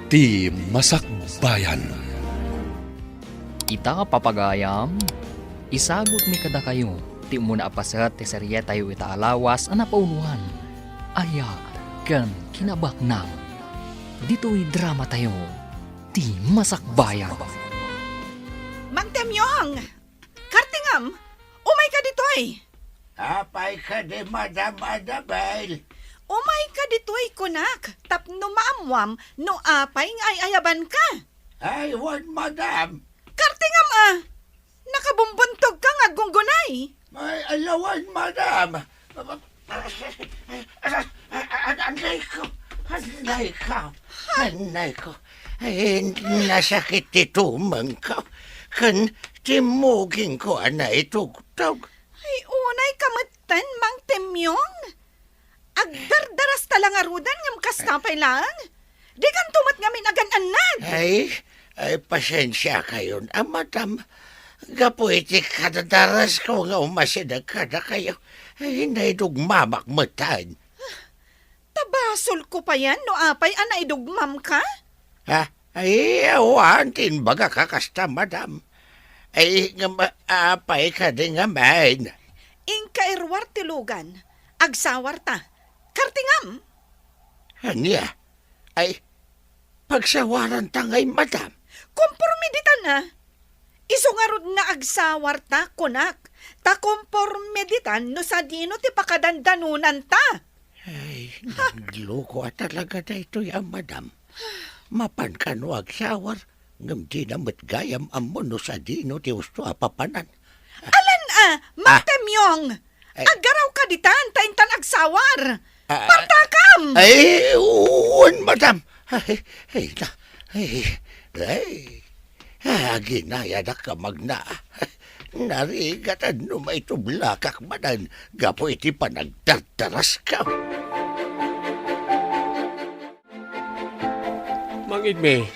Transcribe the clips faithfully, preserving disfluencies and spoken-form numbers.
Ti Masakbayan. Ita, papagayam, isagutmi kadakayo ti umuna a paset ti serietayo ita a lawas a napauloan, Aya ken Kinabaknang. Ditoy dramatayo, Ti Masakbayan. Mang Temyong! Kartingam, umayka ditoy. Apay kadi, Madam Annabel? Umayka ditoy, kunak, tapno maammuam no apay nga ay-ayabanka. Ay, wen, Madam. Kartingam a! Nakabumbuntogka nga aggunggunay. Ay, ala wen, Madam. Anay ko, anay ko, anay ko. Ay, nasakit ti tumengko, ken timmugingko a naitugtog. Ay, unayka metten, Mang Temyong. Agdardarasta la ngaruden ngem kasta pay laeng. Dikanto met ngamin agan-annad. Ay, ay, pasensiakayon a, Madam. Gapu iti kadadarasko nga umasideg kadakayo, ay, naidugmamak metten. Ta basolko payen no apay a naidugmamka? Ha? Ay, awan ti imbagak a kasta, Madam. Ay, ngem, apay kadi ngamin? Inka iruar ti lugan. Agsawarta. Kartingam! Ania? Ay, pagsawaranta ngay, Madam? Komporme ditan a. Isu ngarud nga agsawarta, kunak, ta komporme ditan no sadino ti pakadandanonanta. Ay, nagloko a talaga daytoy a Madam. Mapan kano agsawar, ngem dina met gayam ammo no sadino ti usto a papanan. Alan a, Mang Temyong! Ay. Aggarawka ditan, ta intan agsawar! Ah, Partakam! Ay, wen, Madam! Ay, ay, na, ay, ay. Ah, aginayadak a magna. Narigatan no maitublakak manen gapu iti panagdardaraskan. Mang Igme,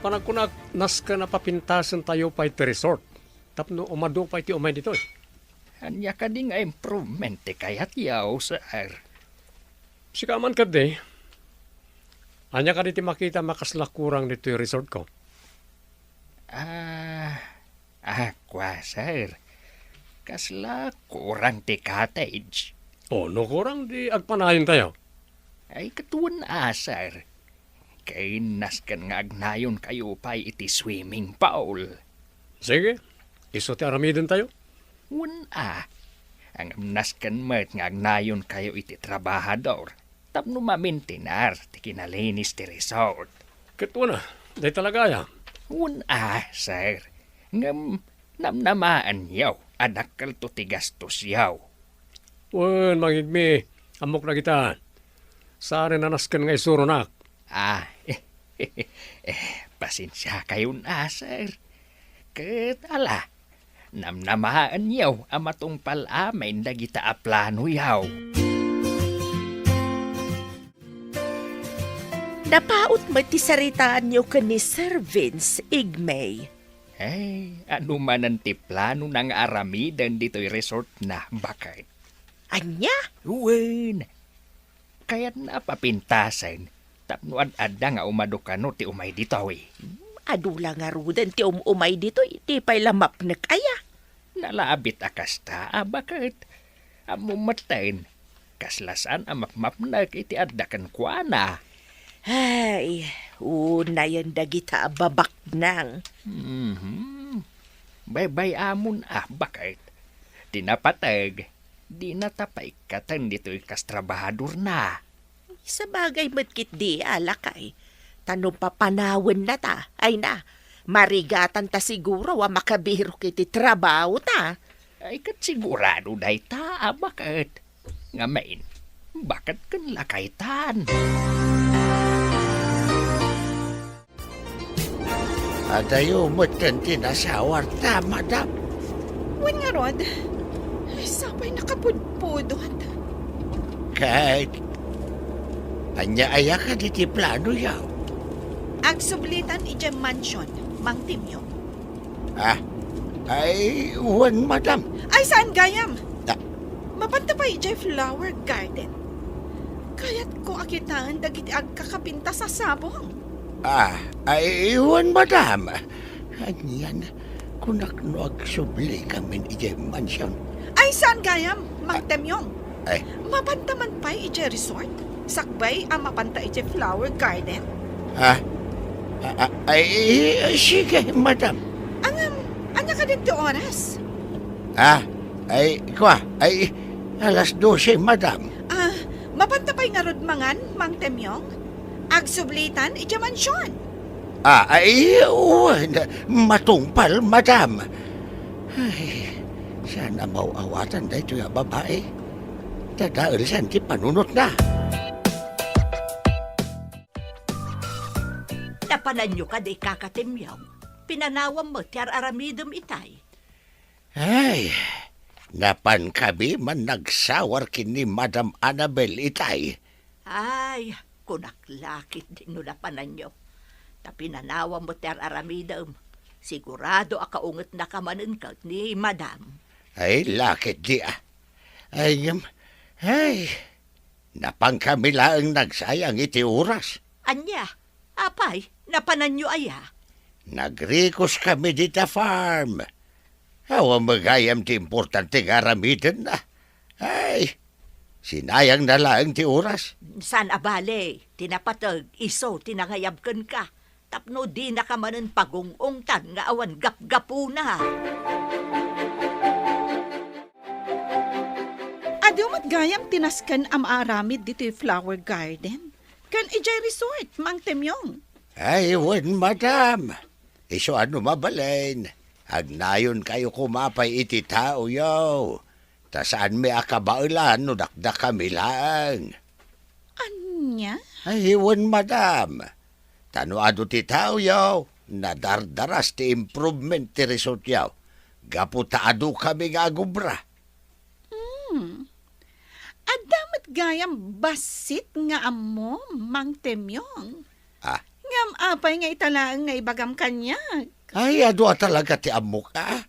panagkunak, nasken a papintasentayo pay ti resort tapno umadu pay ti umay ditoy. Ania kadi nga improvement ti kayatyo, sir? Sika man kadi, ania kadi ti makitam a kasla kurang ditoy resortko? Ah, ah, kua, sir. Kasla kurang ti cottage. O, no kurang, di agpanayontayo. Ay, ket wen a, sir. Ken nasken nga agnayonkayo pay iti swimming pool. Sige, isu ti aramidentayo. Wen a, ngem nasken met nga agnayonkayo iti trabahador tapno mamintinar ti kinalinis ti resort. Ket wen a, dayta la gayam. Wen a, sir. Ngem namnamaenyo a dakkelto ti gastosyo. Wen, Mang Igme, ammok dagita. Saan a nasken nga isuronak. Ah, eh, pasensiakayon a, sir. Ket ala, namnamaenyo a matungpal amin dagita a planoyo. Napaut met ti saritaanyo ken ni Sir Vince, Igme. Ay, adu manen ti planona nga aramiden ditoy resortna, baket. Ania? Wen, kayatna a papintasen tapno ad-adda nga umadu kano ti umay ditoy. Adu la ngaruden ti um-umay ditoy, di pay la mapnek aya. Nalabit a kasta a baket. Ammom metten, kasla saan a mapmapnek iti adda kenkuana. Ay, unayen dagita a babaknang. Mhm. Baybay-amon a baket. Ti napateg, dina ta paikkaten ditoy kas trabahadorna. Sabagay met ketdi a, lakay. Ta no papanawennata, ay na, marigatanta siguro a makabirok iti trabahota. Ay, ket sigurado dayta a baket. Ngamin, baket ken lakaytan. Adayo metten ti nasawarta, madam. Wen ngarud, sapay nakapudpudot. Ket, ania aya kadi ti planoyo? Agsublitan idiay mansion, Mang Timio. Ah, ay, wen, madam. Ay, saan gayam? Ah. Mapanta pay idiay flower garden. Kayatko a kitaen dagiti agkakapintas a sabong. Ah, ay, wen, madam. Anian, kunak no agsubli kamin idiay mansion. Ay, saan gayam, Mang Temyong? Ay. Mapanta man pay idiay resort? Sakbay a mapanta idiay flower garden? Ah, ah, ah, ay, ay, sige, madam. Ngem, ania kadin ti oras? Ah, ay, kua, ay, alas dose, madam. Ah, mapanta pay ngarud mangan, Mang Temyong? Agsublitan idiay mansion. Ah, ay, wen, matungpal, madam. Ay, saan a maaw-awatan daytoy a babai? Dadaelsan ti panunotna. Napananyo kadi, Kaka Temyong? Pinanawam met ti ar-aramidem itay. Ay, napankami man nagsawar ken ni Madam Annabel itay. Ay, kunak la ketdi no napananyo. Ta pinanawam met ti ar-aramidem. Sigurado a kaungetnaka manen ket ni Madam. Ay, la ketdi a. Ay, ngem, ay, napankami laeng nagsayang iti oras. Ania? Apay, napananyo aya? Nagrikuskami dita farm. Awan met gayam ti importante nga aramidenna. Ay, sinayangna laeng ti oras. Saan a bale, ti napateg, isu ti nangayab kenka. Tapno dinaka manen pagung-ungtan nga awan gapgapuna. Adu met gayam ti nasken a maaramid ditoy flower garden ken idiay resort, Mang Temyong? Ay, wen, madam. Isu a no mabalin, agnayonkayo koma pay iti taoyo. Ta saanmi a kabaelan no dakdakami laeng. Ania? Ay, wen, madam. Ta no adu ti taoyo, nadardaras ti improvement ti resortyo. Gapu ta adukami nga agubra. Hmm. Adda met gayam bassit nga ammom, Mang Temyong. Ah. Ngem apay nga ita laeng nga ibagam kaniak? Ay, adu a talaga ti ammok, a.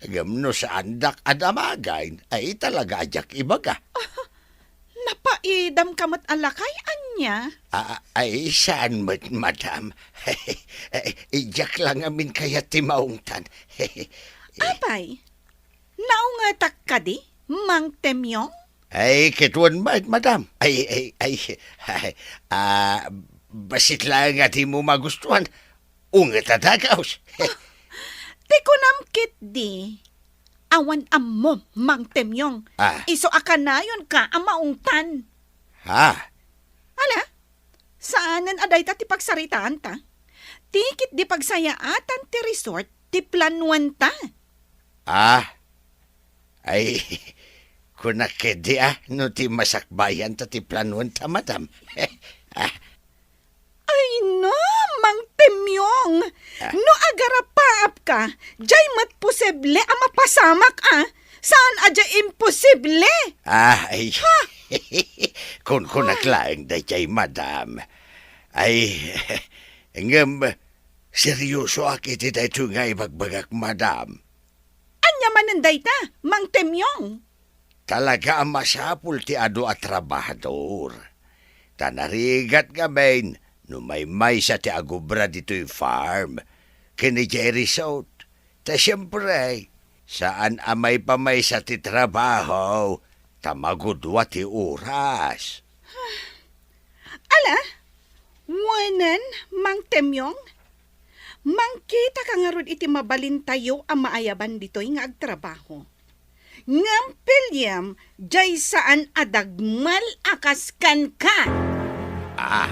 Ngem no saandak a damagen, ay talaga a diak ibaga. Napaidamka met a lakay, ania? Ah, ay, saan met, madam. Ay, diak la ngamin kayat ti maungtan. Apay, naungetak kadi, Mang Temyong? Ay, ket wen met, madam. Ay, ay, ay, ay, ah, bassit laeng a dimo magustuhan. Unget a dagaus. Ti kunam ketdi, awan ammom, Mang Temyong. Ah. Isu a kanayonka a maungtan. Ha? Ala, saanen a dayta ti pagsaritaanta. Ti ketdi pagsayaatan ti resort ti planuanta. Ah, ay, kunak ketdi a, no ti masakbayanta ti planuanta, madam. Ah. Ay, no, Mang Temyong. Ah. No agarapaapka, diay met posible a mapasamak, a. Saan a diay imposible? Ah, ay. Ha? Kunkunak laeng daydiay, madam. Ay, ngem, seryosoak iti daytoy nga ibagbagak, madam. Ania manen dayta, Mang Temyong? Talaga a masapul ti adu a trabahador. Ta narigat ngamin no maymaysa ti agubra ditoy farm ken idiay resort. Ta siempre, saan a maipamaysa ti trabaho ta magudua ti oras. Ala, wen, Mang Temyong, mangkitaka ngarud iti mabalintayo a maayaban ditoy nga agtrabaho. Ngem piliem, diay saan a dagmel a kas kenka. Ah.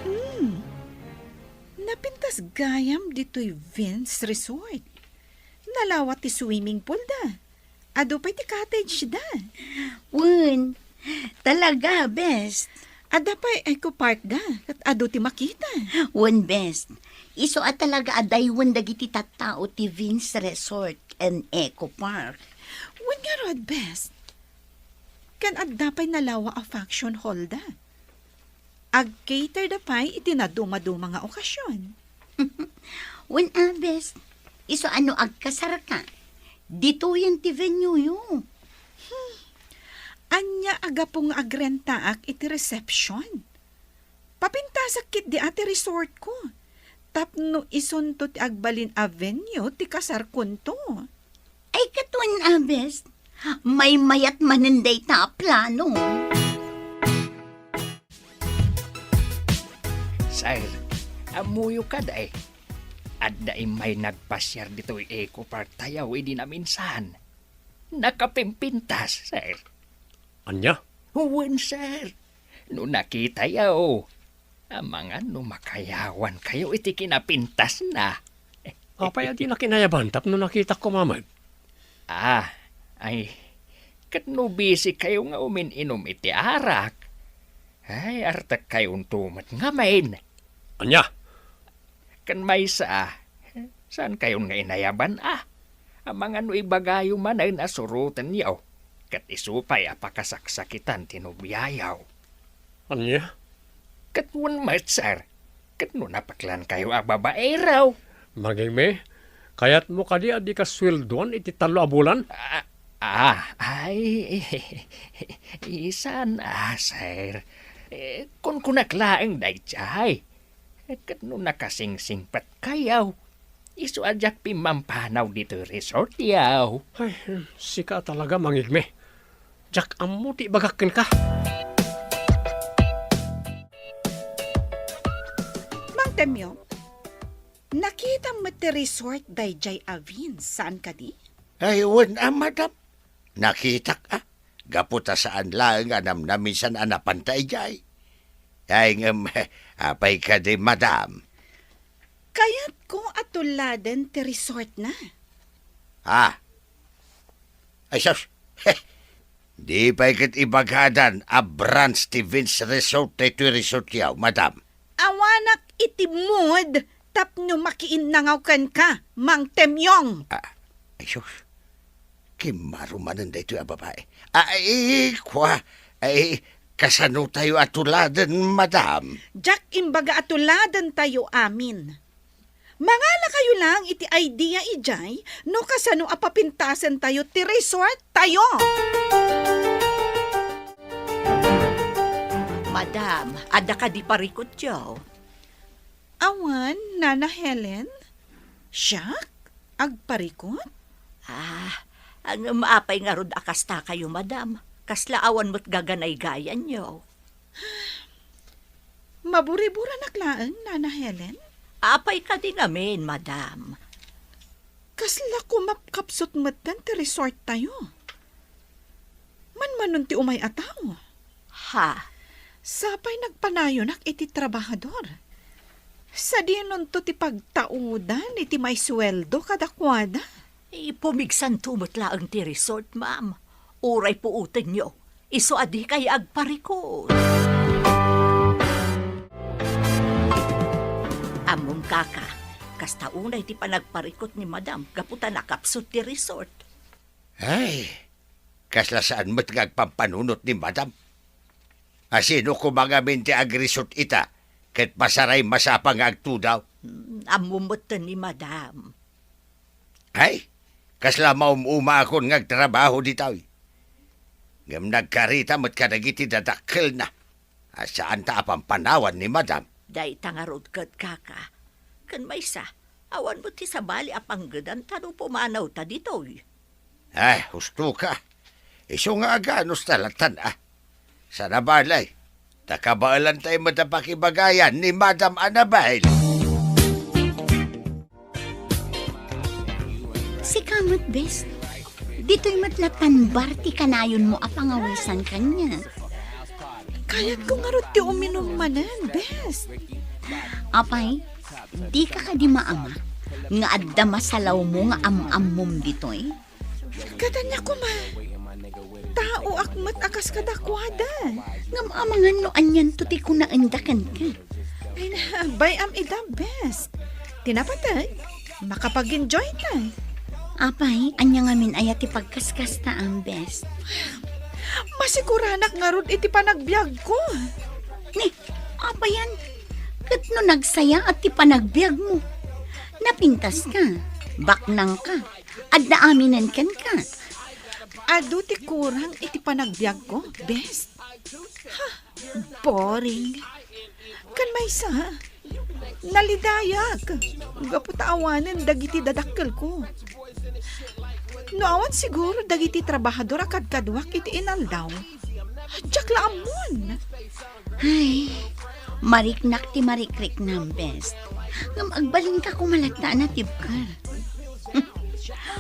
Hmm. Napintas gayam ditoy Vince Resort. Nalawa ti swimming pool da. Adu pay ti cottage da. Wen, talaga, best. Adda pay Eco Park da, ket adu ti makita. Wen, best. Isu a talaga a daywen dagiti tattao ti Vince Resort and Eco Park. Wen ngarud, best. Ken adda pay nalawa a function hall da. Ag-cater da pay iti nadumaduma nga okasion. Wen a, best, isu a no agkasarka, ditoyen ti venue-yo. Hmm. Ania a gapu nga agrentaak iti reception? Papintasak ketdi a ti resortko. Tapno isunto ti agbalin a venue ti kasarkonto. Ay, ket wen a, bes, maymayat manen dayta a plano. Sir, ammoyo kadi? Adda immay nagpasiar ditoy Eco Park tayo idi naminsan. Nakapimpintas, sir. Ania? Wen, sir. No nakitayo, amangan no makayawankayo iti kinapintasna. Apay a di nakinayaban tapno nakitak koma met? Ah, ay, ket no busy kayo nga umin-inom iti arak, ay, artekkayonto met ngamin. Ania? Ken maysa, saankayon nga inayaban a? Amangan no ibagayo manen a surotenyo, ket isu pay a pakasaksakitan ti nobiayo. Ania? Ket wen met, sir, ket no napeklankayo a babaero. Mangigme, kayatmo kadi a dika sueldoan iti tallo a bulan? Ah, ah, ay, saan a, sir. Eh, kunkunak laeng daydiay. Ket no nakasingsingpetkayo, isu a diak pimmampanaw ditoy resortyo. Ay, sika talaga, mangigme. Diak ammo ti ibagak kenka. Mang Temyo, nakitam met ti resort daydiay a Vince, saan kadi? Ay, wen a, madam. Nakitak a. Gapu ta saan laeng a namnaminsan a napanta idiay. Ay, ngem, apay kadi, madam? Kayatko a tuladen ti resortna. Ah. Ay, sus. Di pay ket ibagadan a branch ti Vince Resort daytoy resortyo, madam. Awanak iti mood tapno makiinnangaw kenka, Mang Temyong. Ah, ay, sus. Kimmaro manen daytoy a babae. Ay, kua, ay, kasano tayo a tuladen, madam? Diak imbaga a tuladen tayo amin. Mangala kayo lang iti idea idiay no kasano a papintasen tayo ti resort tayo. Madam, adda kadi parikutyo? Awan, Nana Helen. Siak? Agparikut? Ah, ngem apay ngarud a kasta kayo, madam? Kasla awan met gaganaygayanyo? Maburiburanak laeng, Nana Helen. Apay kadi ngamin, madam? Kasla kumapkapsut metten ti resort tayo. Manmanon ti umay a tao. Ha? Sapay nagpanayonak iti trabahador. Sadinonto ti pagtaudan iti maisueldo kadakuada? Ipumigsanto met laeng ti resort, ma'am. Uray puotenyo, isu a dikay agparikut. Ammom, kaka, kasta unay ti panagparikut ni madam gapu ta nakapsut ti resort. Ay, kasla saan met nga agpampanunot ni madam. Asino koma ngamin ti agrisot ita ket pasaray masapa nga agtudaw? Mm, ammo metten ni madam. Ay, kasla maum-umaakon nga agtrabaho ditoy. Ngem nagkarita met kadagiti dadakkelna a saanta a pampanawan ni madam. Dayta ngarud ket, kaka. Ken maysa, awan met ti sabali a panggedanta no pumanawta ditoy. Ay, husto ka. Isu nga aganos ta latan, a. Sana balay, ta kabaelantay met a pakibagayan ni Madam Annabel. Sika met, bes. Ditoy met latan bar ti kanayonmo a pangawisan kaniak. Kayatko ngarud ti uminum manen, bes. Apay, dika kadi maamak nga adda masalawmo nga am-ammom ditoy? Ket ania koma, taoak met a kas kadakuada. Ngem amangan no anianto ti kunaenda kenka. Ay, bay-am ida, bes. Ti napateg, makapag-enjoy ta. Apay, ania ngamin aya ti pagkaskasta, am, bes? Masiguranak ngarud iti panagbiagko. Ni, apayan, ket no nagsayaat ti panagbiagmo, napintaska, baknangka, adda aminen kenka. Adu ti kurang iti panagbiagko, best. Ha, boring. Kan maysa, nalidayak. Gapu ta awanen dagiti dadakkelko. No awan siguro dagiti trabahador a kadkaduak iti inaldaw, diak la ammon. Ay, mariknak ti marikriknam, best. Ngem agbalinka koma latta a natibker.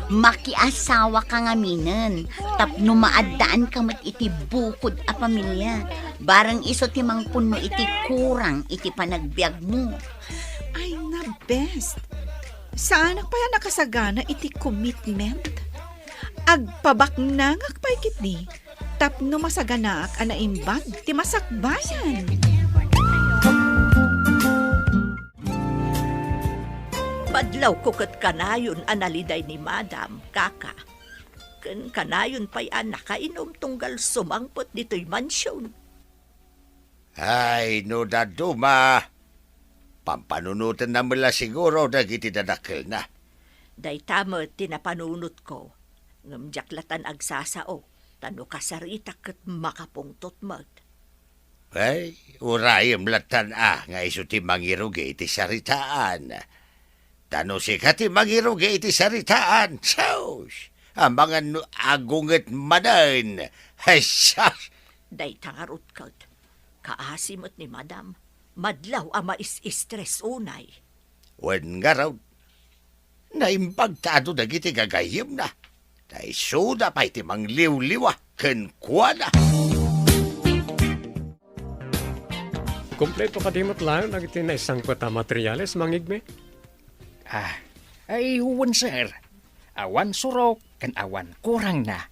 Makiasawaka ngaminen, tapno maaddaanka met iti bukod a pamilia. Bareng isu ti mangpunno iti kurang iti panagbiagmo. Ay na, best. Saanak pay a nakasagana iti commitment. Agpabaknangak pay ketdi tapno masaganaak a naimbag ti masakbayan. Madlawko ket kanayon a naliday ni Madam, kaka. Ken kanayon pay a nakainum tunggal sumangpet ditoy mansion. Ay, no dadduma, pampanunotenna met la siguro dagiti dadakkelna. Dayta met ti napanunotko, ngem diak latan agsasao, ta no kasaritak ket makapungtot met. Ay, urayem latan a nga isu ti mangirugi iti saritaan. Ta no sika ti mangirugi iti saritaan, sus! Amangan no agunget manen. Ay, sus! Dayta ngarud ket, kaasi met ni Madam, madlaw a mais-stress unay. Wen ngarud, naimbag ta adu dagiti gagayyemna. Ta isuda pay ti mangliwliwa kenkuana. Kompleto kadi met laeng dagiti naisangpet a materiales, Mang Igme? Ah, ay, wen, sir. Awan surok ken awan kurangna.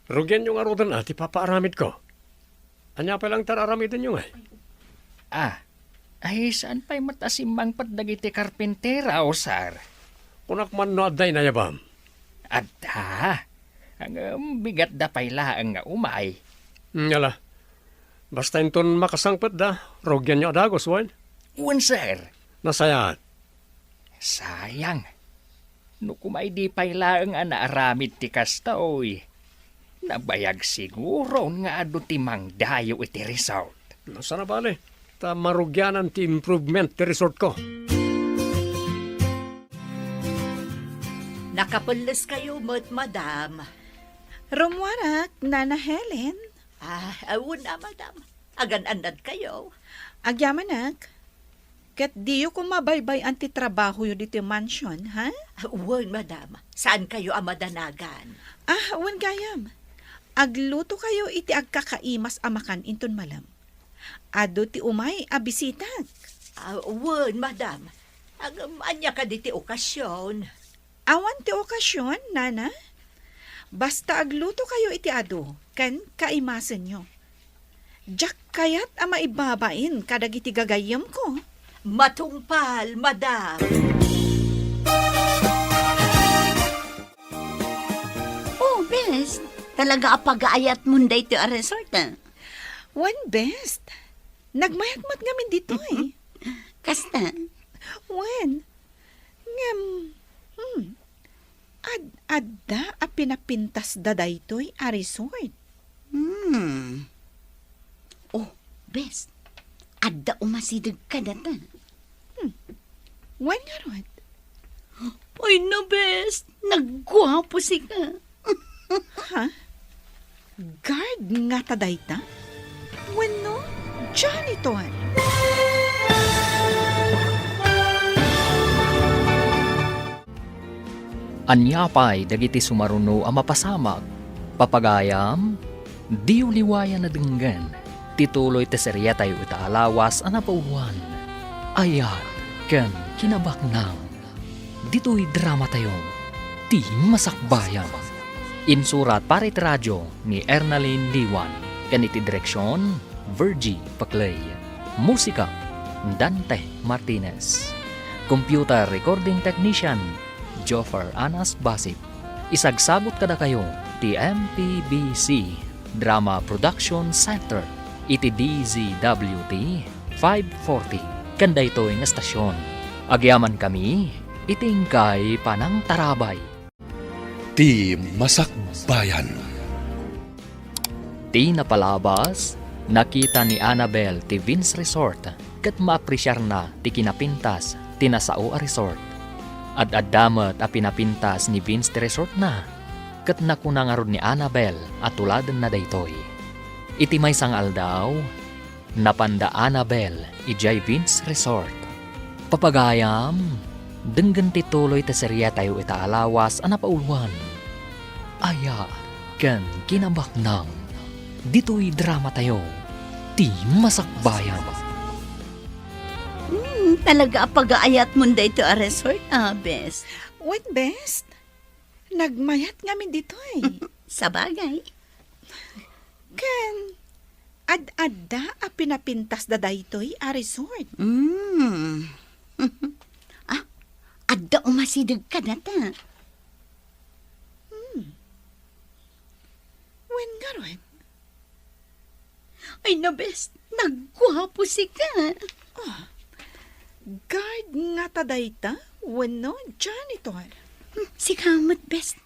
Rugianyo ngaruden a ti papaaramidko. Ania pay laeng ti ar-aramidenyo ngay? Ah, ay, saan pay met a simmangpet dagiti karpintero, sir? Kunak man no adda inayabam. Adda. Ngem bigatda pay laeng nga umay. Hmm, ala. Basta inton makasangpetda, rugianyo a dagus, wen? Wen, sir. Nasayaat. Sayang. No koma idi pay laeng a naaramid ti kastoy, nabayag siguron nga adu ti mangdayo iti resort. No, saan a bale, ta marugianan ti improvement ti resortko. Nakapelleskayo met, madam. Rummuarak, Nana Helen. Ah, wen a, madam. Agan-annadkayo? Agyamanak. Ket diyo koma baybay-an ti trabahoyo ditoy mansion, ha? Wen, madam. Saankayo a madanagan. Ah, wen gayam. Aglutokayo iti agkakaimas a makan inton malem. Adu ti umay a bisitak. Ah, wen, madam. Ngem ania kadi ti okasion? Awan ti okasion, nana. Basta aglutokayo iti adu ken kaimasenyo. Diak kayat a maibabain kadagiti gagayyemko. Matungpal, madam. Oh, bes, talaga a pagaayatmon daytoy a resort, ah. Wen, bes. Nagmayat met ngamin ditoy. Kasta? Wen. Ngem, hmm, ad-adda a pinapintasda daytoy a resort. Hmm. Oh, bes, adda umasideg kadata. Hmm. Wen ngarud? Ay na, bes, nagguapo sika. Ha? Guard ngata dayta? Wenno janitor? Ania pay dagiti sumaruno a mapasamak? Papagayam, diyo liwayan a denggen ti tuloy ti seriatayo ita a lawas a napauluan, Ayat ken Kinabaknang. Ditoy dramatayo, Ti Masakbayan. Insurat para iti radio ni Ernalyn Liwan ken iti direksion, Virgie Paclay. Musika, Dante Martinez. Computer recording technician, Joffer Anas Basip. Isagsabot kadakayo ti M P B C Drama Production Center iti D Z W T five forty ken daytoy nga estasion. Agyamankami iti inkay panangtarabay. Ti Masakbayan. Ti napalabas, nakita ni Annabel ti Vince Resort ket maapresiarna ti kinapintas ti nasao a resort. Ad-adda met a pinapintas ni Vince ti resortna, ket nakuna ngarud ni Annabel a tuladenna daytoy. Iti maysa nga aldaw, napanda Annabel idiay Vince Resort. Papagayam, denggen ti tuloy ti seriatayo ita a lawas a napauloan, Aya ken Kinabaknang. Ditoy dramatayo, ti Masakbayan. Hmm, talaga a pagaayatmon daytoy a resort, ah, bes. Wen, bes. Nagmayat ngamin ditoy. Sabagay. Ken, ad-adda a pinapintasda daytoy a resort. Mm. Ah, adda umasideg kadata. Hmm. Wen ngarud? Ay, nabes, nagguapo sika. Ah, guard ngata dayta wenno janitor? Hmm, sika met, bes.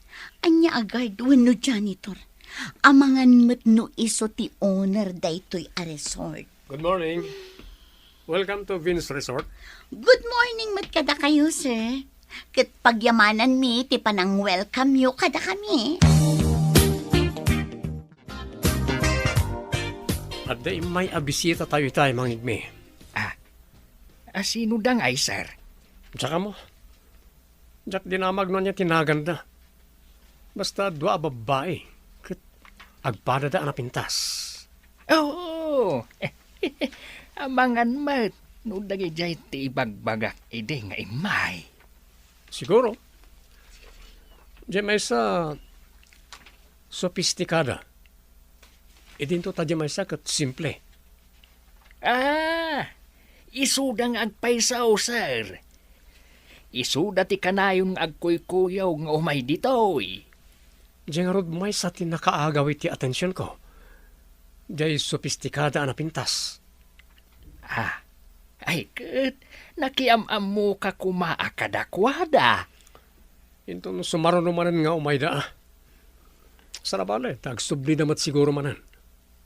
Ania a guard wenno janitor? Amangan met no isu ti owner daytoy a resort. Good morning. Welcome to Vince Resort. Good morning met kadakayo, sir. Ket pagyamananmi ti panang-welcome yo kadakami. Adda immay a bisitatayo itay, Mangigmi. Ah, a sino da ngay, sir? Diak ammo. Diak dinamag no ania ti naganda. Basta dua a babbai, ket agpadada a napintas. Oo. Amangan met no dagidiay ti ibagbagak idi nga immay. Siguro. Diay maysa, sopistikada. Idinto ta diay maysa ket simple. Ah, isuda nga agpayso, sir. Isuda ti kanayon nga agkuykuyaw nga umay ditoy. Diay ngarud maysa ti nakaagaw iti atensionko. Diay sopistikada a napintas. Ah, ay ket, nakiam-ammoka koma a kadakuada. Inton sumaruno manen nga umayda, ah. Saan a bale, ta agsublida met siguro manen.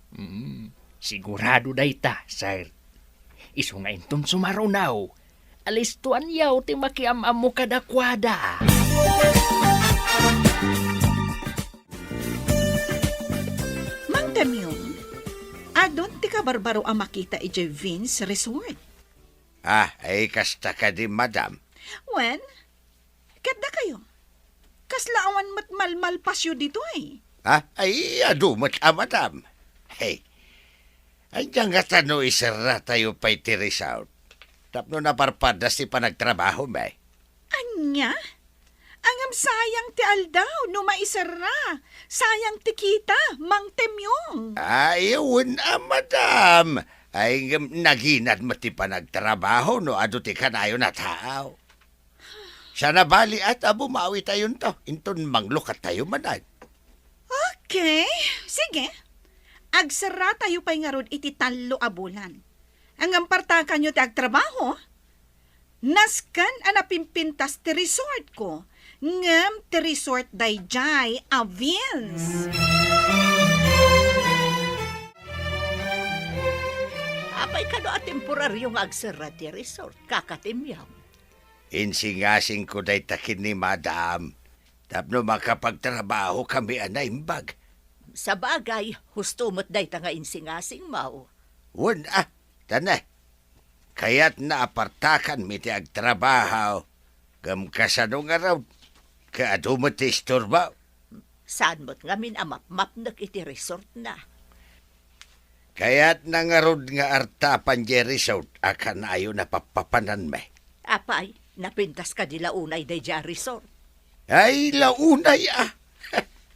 Hmm, sigurado dayta, sir. Isu nga inton sumaruno, alistoanyo ti makiam-ammo kadakuada. Mang Temyong, adun ti kabarbaro a makita idiay Vince Resort. Ah, ay kasta kadi, madam? Wen, ket dakayo, kasla awan met malmalpasyo ditoy? Ah, ay, adu met a, madam. Hey, ania ngata no iserratayo pay ti resort tapno naparpadas ti panagtrabahomi? Ania? Ngem sayang ti aldaw no maiserra. Sayang ti kita, Mang Temyong. Ay, wen a, madam. Ay, ngem naginad met ti panagtrabaho no adu ti kanayon a tao. Saan a bale a ta bumawitayonto, inton manglukatayo manen. Okay, sige. Agserratayo pay ngarud iti tallo a bulan. Ngem partakanyo ti agtrabaho. Nasken a napimpintas ti resortko, ngem ti resort daydiay a Vince. Apay kano a temporario nga agserra ti resort, Kaka Temyong? Insingasingko dayta ken ni Madam tapno makapagtrabahokami a naimbag. Sabagay, husto met dayta nga insingasingmo. Wen a, ta ne, kayatna a partakanmi ti agtrabaho, ngem kasano ngarud, ket adu met ti istorbo? Saan met ngamin a mapmapnek iti resortna? Kayatna ngarud nga artapan diay resort a kanayon a pappapananmi. Apay, napintas kadi la unay daydiay a resort? Ay, la unay a.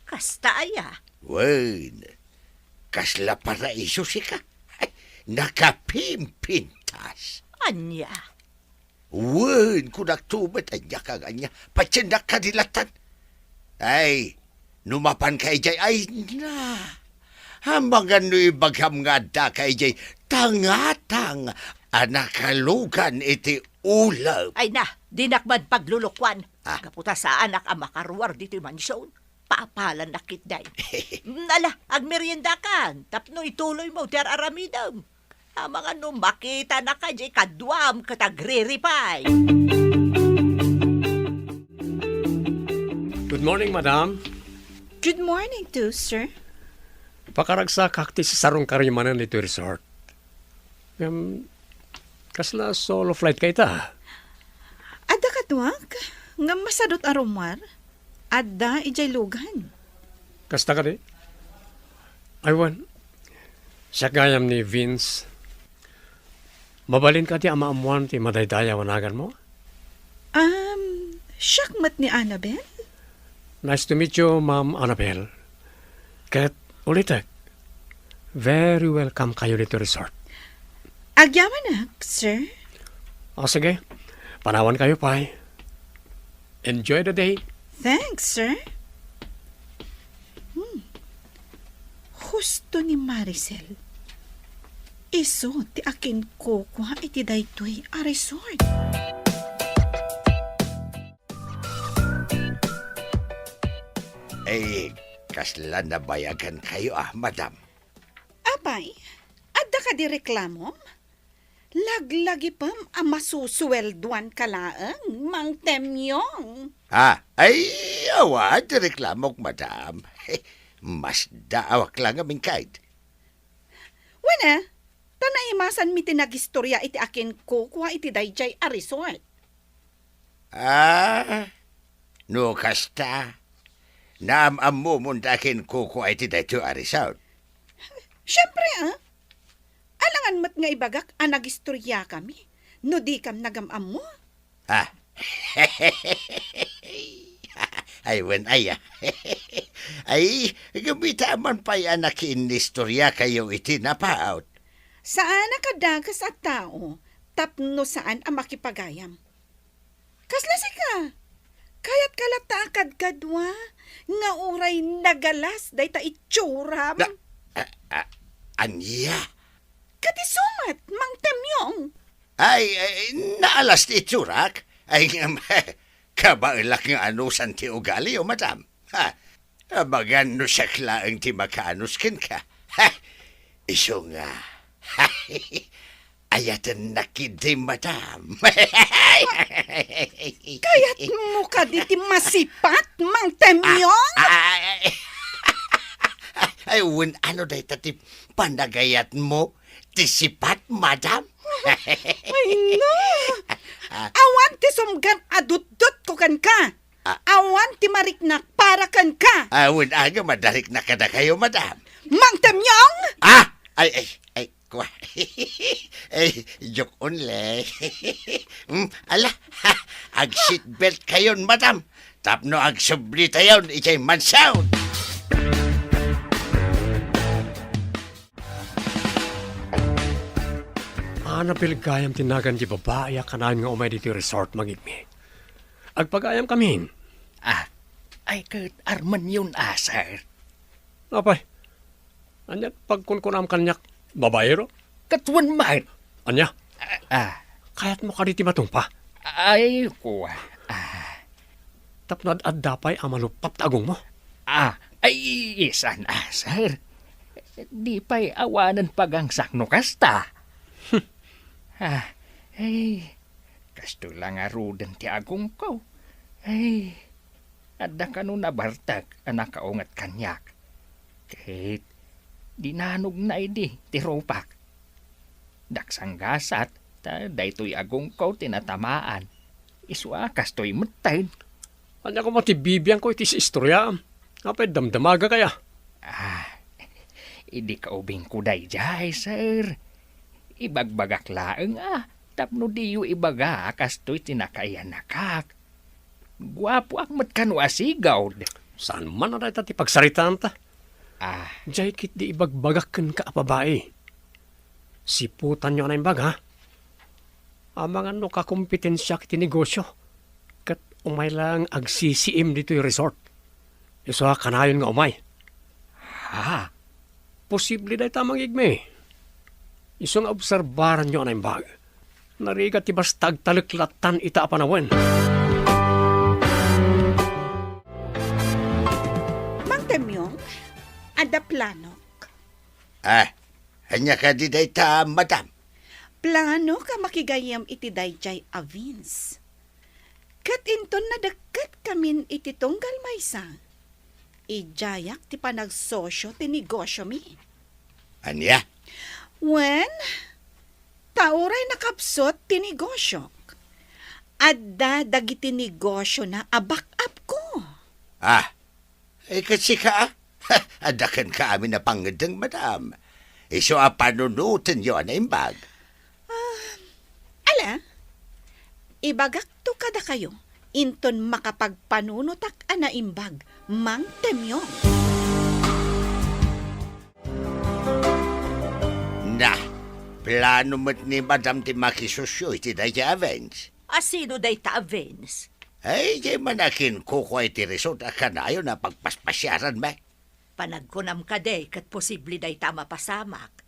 Kasta aya? Wen, kasla paraiso sika. Ay, nakapimpintas. Ania? Wen, kunakto met, ania ka nga ania, patiennak kadi latan. Ay, no mapanka idiay, ay na. Amangan no ibagam nga addaka idiay tangatang a nakalugan iti ulep. Ay na, dinak man paglulukuan. Ah. Gapu ta saanak a makaruar ditoy mansion. Kapalan na kitday. Ala, agmeriendakan, tapno ituloy mo ti ar-aramidem. Amangan no makita na kadi kaduam ket agriripay. Good morning, madam. Good morning too, sir. Pakaragsakak ti sisarong karimanen ditoy resort. Ngem, kasla solo flight ka ita? Adda kaduak, ngem masadut a rummuar. Adda idiay lugan. Kasta kadi? Aywan. Siak gayam ni Vince. Mabalin kadi a maammuan ti madaydayaw a naganmo? Um, siak met ni Annabel? Nice to meet you, Ma'am Annabel. Ket ulitek, very welcome kayo ditoy resort. Agyamanak, sir. O sige, panawan kayo pay. Enjoy the day. Thanks, sir. Hmm. Husto ni Maricel. Isu ti akinkukua iti daytoy a resort. Ay, kasla nabayagan kayo, ah, madam. Apay, adda kadi reklamom? Laglagipem a masusueldoan ka laeng, Mang Temyong. Ah, ay, awan ti reklamok, madam. Masdaawak la ngamin, kayat. Wen, ta naimasanmi ti nagistorya iti akinkukua iti daydiay a resort. Ah, no kasta, naam-ammomon ta akinkukua iti daytoy a resort. Siempre, ah. Alangan met nga ibagak a nagistoryakami no dikam nagam-ammo. Ah. Ay, wen, ay, ah. Ay, kumita man pay a nakiinnistorya kayo iti napaut. Saan a kadakes a tao tapno saan a makipagayam. Kasla sika? Kayatka latta a kadkadua nga uray nagalas dayta itsuram? Na, a, a, ania? Ket isu met, Mang Temyong. Ay, ay, naalas ti itsurak. Ay, ngem, kabaelak nga anusan ti ugaliyo, madam. Ha, amangan no siak laeng ti makaanus kenka. Ha, isu nga. Ayatennak idi, madam. Kayatmo kadi ti masipat, Mang Temyong? Ah, ah, ay, ay, wen, ano dayta ti panagayatmo? Ti sipat, madam? Ay, no. Ah. Awan ti sumgam a dutdotko kenka. Ah. Awan ti mariknak para kenka. Ah, wen, aga, madariknak kadakayo, madam. Mang Temyong! Ah! Ay, ay, ay, kwa. Ay, joke only. Hmm, ala, ag-seatbelt kayon, madam. Tapno agsubli tayon idiay mansion. Annabel gayam ti nagan ti babai a kanayon nga umay ditoy resort, Mang Igmi. Agpagayam kamin. Ah, ay ket armenyon a, sir. Apay, ania pagkunkunam kaniak, babaero? Ket wen met. Ania? Ah, ah. Kayatmo kadi ti matungpa? Ay, kua. Ah. Tapno ad-adda pay a maluppat ti agongmo? Ah, ay, saan a, sir. Di pay awanen pagangsak no kasta. Hmm. Ah, ay, kastoy la ngaruden ti agongko. Ay, adda kano nabartek a nakaunget kaniak. Ket dinanogna idi ti rupak. Daksanggasat ta daytoy agongko ti natamaan. Isu a kastoy metten. Ania koma ti bibiangko iti istoryaam? Apay damdamagak aya? Ah, idi kaubingko daydiay, sir. Ibagbagak laeng a tapno diyo ibaga a kastoy ti nakayanakak. Guapoak met kano a sigud. Saan man a dayta ti pagsaritaanta? Ah. Diay ketdi ibagbagak kenka a babai. Siputanyo a naimbag, ha? Amangan no kakompetensiak iti negosyo, ket umay laeng agsisiim ditoy resort. Isu a kanayon nga umay. Ha? Posible dayta, Mang Igmi. Isu nga obserbaranyo a naimbag. Narigat ti basta agtalek lattan ita a panawen. Adda planok. Ah, ania kadi dayta, madam? Planok a makigayyem iti daydiay a Vince. Ket inton nadekketkami iti tunggal maysa, idiayak ti panagsosio ti negosiomi. Ania? Wen, ta uray nakapsut ti negosiok, adda dagiti negosiona a back-up ko. Ah, eh, ket sika, a? Adda kenka amin a pangngeddeng, madam. Isu a panunotenyo a naimbag. Ah, ala, ibagakto kadakayo, inton makapagpanunotak a naimbag, Mang Temyo. Na, plano met ni madam ti makisosio iti dayta a Vince. A sino dayta a Vince? Ay, diay man a kinkukua iti resort a kanayon a pagpaspasiaranmi. Panagkunam kadi ket posible dayta a mapasamak.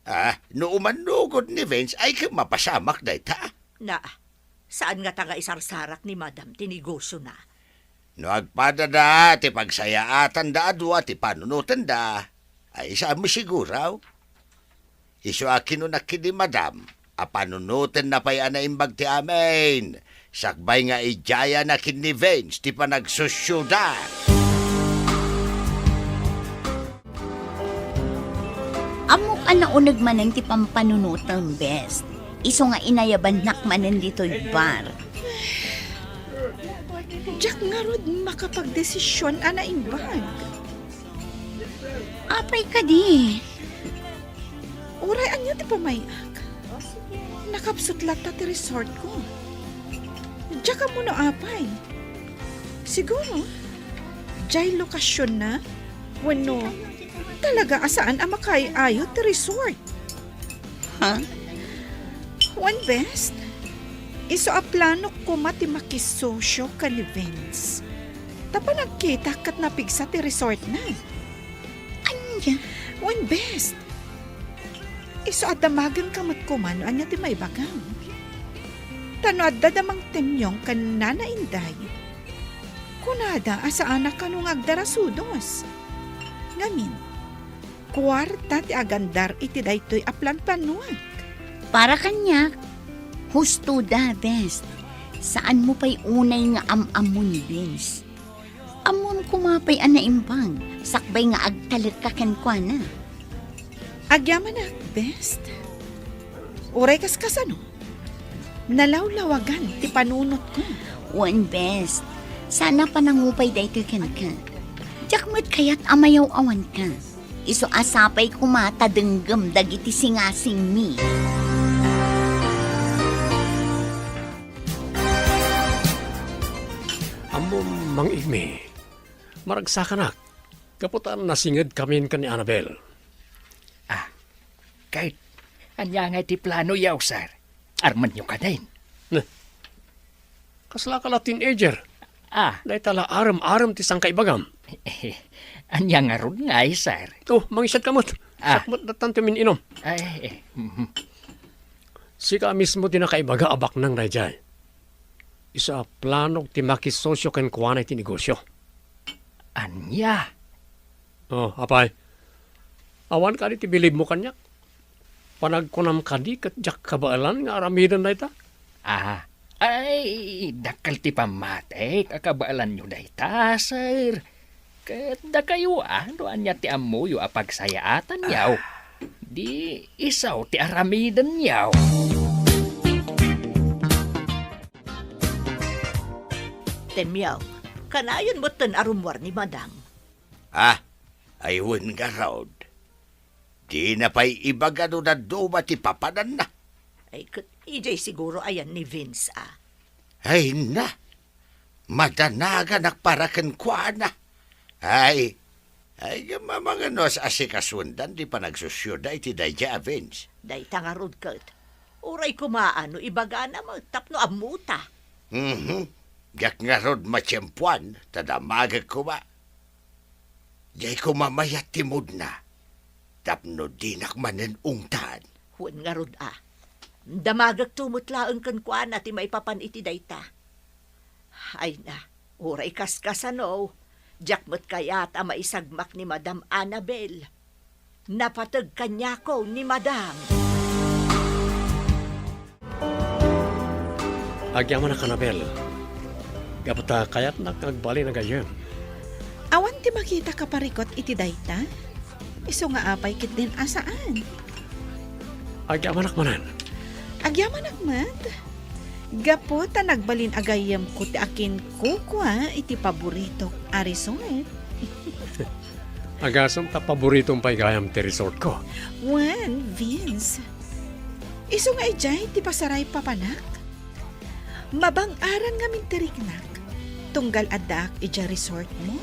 Ah, no umannugod ni Vince, ay ket mapasamak dayta. Na, saan ngata nga isarsarak ni madam ti negosiona? No agpadada ti pagsayaatanda a dua ti panunotenda, ay saan masiguro? Isu a kinunak ken ni madam a panunotenna pay a naimbag ti amin, sakbay nga idiayana ken ni Vince ti panagsosioda. Ammok a nauneg manen ti pampanunotem, Bes. Isu nga inayabannak manen ditoy bar. Diak ngarud makapagdesision a naimbag. Apay kadi? Uray ania ti pamay-ak? Nakapsut latta ti resortko. Diak ammo no apay. Siguro, diay lokasionna wenno talaga a saan a makaay-ayo ti resort. Ha? Wen, Bes, isu a planok koma ti makisosio ken ni Vince. Ta panagkitak ket napigsa ti resortna. Ania? Wen, Bes, isu a damagenka met koma no ania ti maibagam. Ta no adda da Mang Temyong ken Nana Inday, kunada a saanak kano nga agdarasudos. Ngamin, kuarta ti agandar iti daytoy a planplanuak. Para kaniak, husto da, Bes. Saanmo pay unay nga am-ammo ni Vince. Ammom koma pay a naimbag, sakbay nga agtalekka kenkuana. Agyamanak, Bes. Uray kaskasano, nalawlawagan ti panunotko. Wen, Bes. Saan a panangupay daytoy kenka. Diak met kayat a mayaw-awanka. Isu a sapay koma ta denggem dagiti singasingmi. Ammom, Mang Igmi, maragsakanak, gapu ta nasingedkamin ken ni Annabel. Ah, ket, ania ngay ti planoyo, sir? Armenyo kadin? Neh, kaslaka la teenager. Ah. Dayta la arem-arem ti sangkaibagam. Ania ngarud ngay, sir? Oh, mangisadka met. Ah. Siak met latta ti min-inom. Ay, eh, mhm. Sika mismo ti nakaibaga a baknang daydiay. Isu a planok ti makisosio kenkuana iti negosio. Ania? Oh, apay. Awan kadi ti bilibmo kaniak? Panagkunam kadi ket diak kabaelan nga aramiden dayta? Ah, ay, dakkel ti pammatik a kabaelanyo dayta, sir. Ket dakayo, ah, no ania ti ammoyo a pagsayaatanyo, ah, di isu ti aramidenyo. Temyo, kanayon metten a rummuar ni Madam. Ah, ay wen ngarud. Dina pay ibaga no dadduma ti papananna. Ay, ket idiay siguro ayan ni Vince, ah. Ay na, madanaganak para kenkuana. Ay, ay, gammamangano a sikasuendan ti panagsosioda iti daydiay a Vince. Dayta ngarud ket, uray koma no ibagana met tapno ammota. Mhm. Diak ngarud matiempuan, ta damagek koma. Diay koma mayat ti moodna, tapno dinak manen ungtan. Wen ngarud a, damagekto met laeng kenkuana ti maipapan iti dayta. Ay na, uray kaskasano, Diak met kayat a maisagmak ni Madam Annabel. Napateg kaniako ni Madam. Agyamanak, Annabel. Gapu ta kayatnak nga agbalin a gayyem. Awan ti makita a parikut iti dayta? Isu nga apay ketdin a saan? Agyamanak manen. Agyamanak met. Gapu ta nagbalin a gayyemko ti akinkukua iti paboritok a resort. Agasem ta paboritom pay gayam ti resortko. Wen, Vince. Isu nga idiay ti pasaray papanak. Mabang-aran ngamin ti riknak, tunggal addaak idiay resortmo.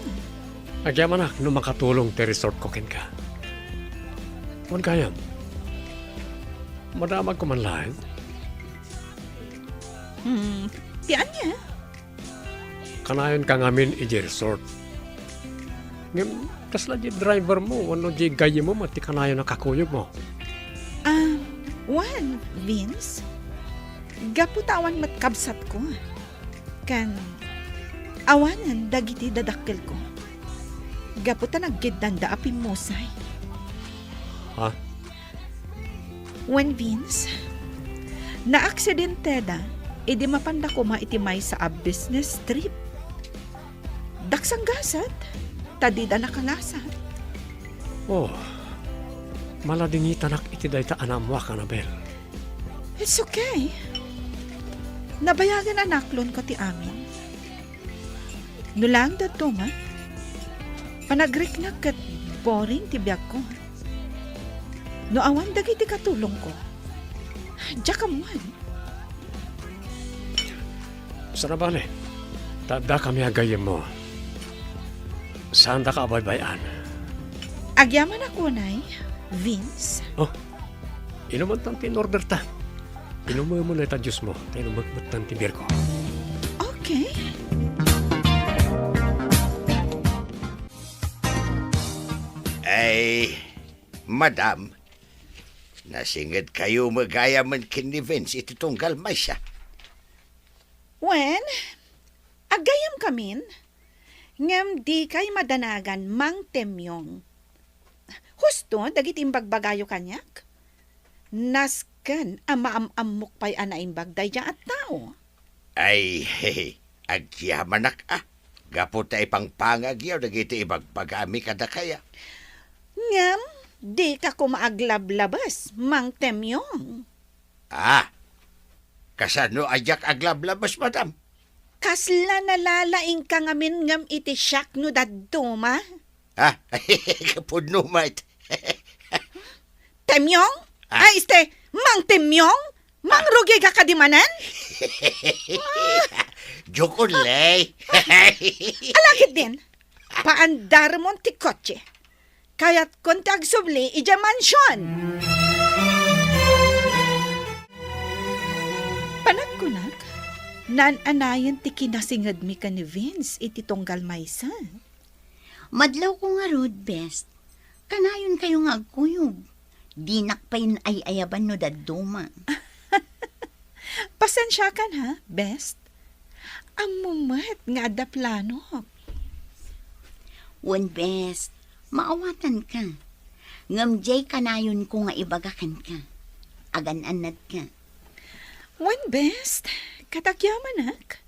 Agyamanak no makatulong ti resortko kenka. Wen gayam, madamagko man laeng? Hmm, ti ania? Kanayonka ngamin idiay resort. Ngem, kasla diay drivermo wenno diay gayyemmo met ti kanayon a kakuyogmo? Ah, wen, Vince. Gapu ta awan met kabsatko. Ken, awanen dagiti dadakkelko. Gapu ta naggiddanda a pimmusay. Ha? Wen, Vince, naaksidenteda idi mapanda koma iti maysa a business trip. Daksanggasat, ta dida nakalasat. Oh, maladingitanak iti dayta a naammoak, Annabel. It's okay. Nabayagen a naklonko ti amin. No laeng dadduma, panagriknak ket boring ti biagko. No awan dagiti katulongko, diak ammoen. Saan a bale, ta addakami a gayyemmo. Saandaka a baybay-an. Agyamanak unay, Vince. Oh, inumantan ti in-orderta. Inumem unay ta juice mo, ta inumek metten ti beer ko. Okay. Ay, madam, nasingedkayo met gayamen ken ni Vince iti tunggal maysa. Wen, aggayyemkamin, ngem dikay madanagan, Mang Temyong. Husto dagiti imbagbagayo kaniak? Nasken a maam-ammok pay a naimbag daydiay a tao. Ay, agyamanak a, gapu ta ipangpangagyo dagiti ibagbagami kadakaya. Ngem, dika koma aglablabes, Mang Temyong. Ah, kasano a diak aglablabes, madam? Kasla nalalaingka ngamin ngem iti siak no dadduma? Ah, pudno met. Temyong? Ah. Ay, este, Mang Temyong? Mangrugika kadi manen? Joke only. Ala ketdin, paandarmon ti kotse. Kayatkon ti agsubli idiay mansion. Panagkunak, naan-anayen ti kinasingedmi ken ni Vince iti tunggal maysa. Madlawko ngarud, Best. Kanayonkayo nga agkuyog. Dinak pay ay-ayaban no dadduma. Pasensiakan ha, Best. Ammom met nga adda planok. Wen, Best, maawatanka. Ngem diay kanayonko nga ibaga kenka. Agan-annatka. Wen, Best, ket agyamanak.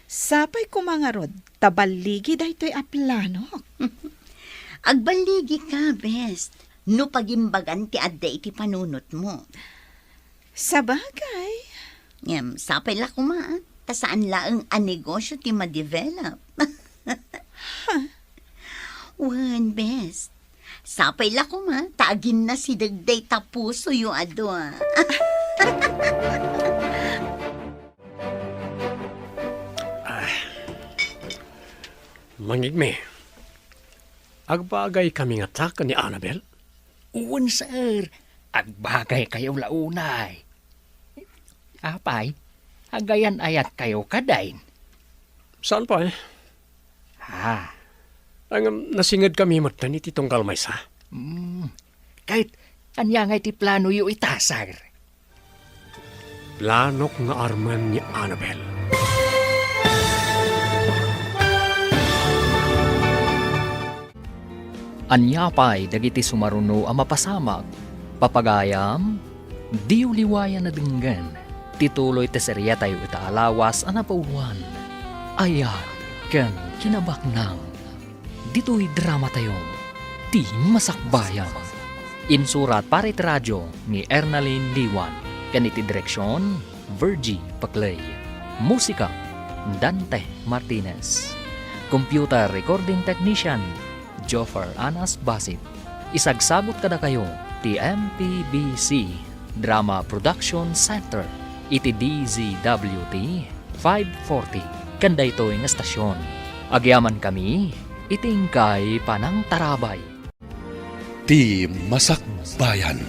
Sapay koma ngarud ta balligi daytoy a planok. Agballigika, Best, no pagimbagan ti adda iti panunotmo. Sabagay. Ngem, sapay la koma, ta saan laeng a negosyo ti ma-develop. Ha? Wen, Best. Sapay la koma, ta aginnasideg dayta pusoyo a dua. Ah. Mangngegmi, agbagaykami ngata ken ni Annabel? Wen, sir. Agbagaykayo la unay. Apay, agayan-ayatkayo kadi? Saan pay? Ah. Ngem nasingedkami metten iti tunggal maysa. Hmm. Ket ania ngay ti planoyo ita, sir? Planok nga armen ni Annabel. Ania pay dagiti sumaruno a mapasamak? Papagayam, diyo liwayan a denggen ti tuloy ti seriatayo ita a lawas a napauloan, Ayat ken Kinabaknang. Ditoy dramatayo, Ti Masakbayan. Insurat para iti radio ni Ernalyn Liwan ken iti direksion, Virgie Paclay. Musika, Dante Martinez. Computer recording technician, Joffer Anas Basit. Isagsagut kadakayo ti M P B C Drama Production Center iti D Z W T five forty ken daytoy nga estasion. Agyamankami iti inkay panangtarabay. Ti Masakbayan.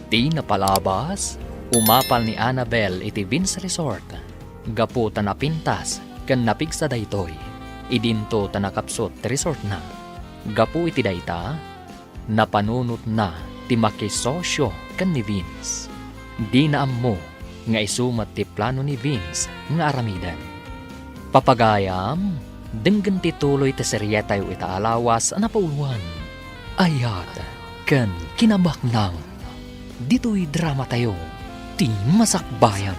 Ti napalabas, umapal ni Annabel iti Vince Resort gapu ta napintas ken napigsa daytoy. Idinto ta nakapsut ti resortna. Gapu iti dayta, napanunotna ti makisosio ken ni Vince. Dina ammo nga isu met ti plano ni Vince nga aramiden. Papagayam, denggen ti tuloy ti serietayo ita a lawas a napauloan, Ayat ken Kinabaknang. Ditoy dramatayo, Ti Masakbayan.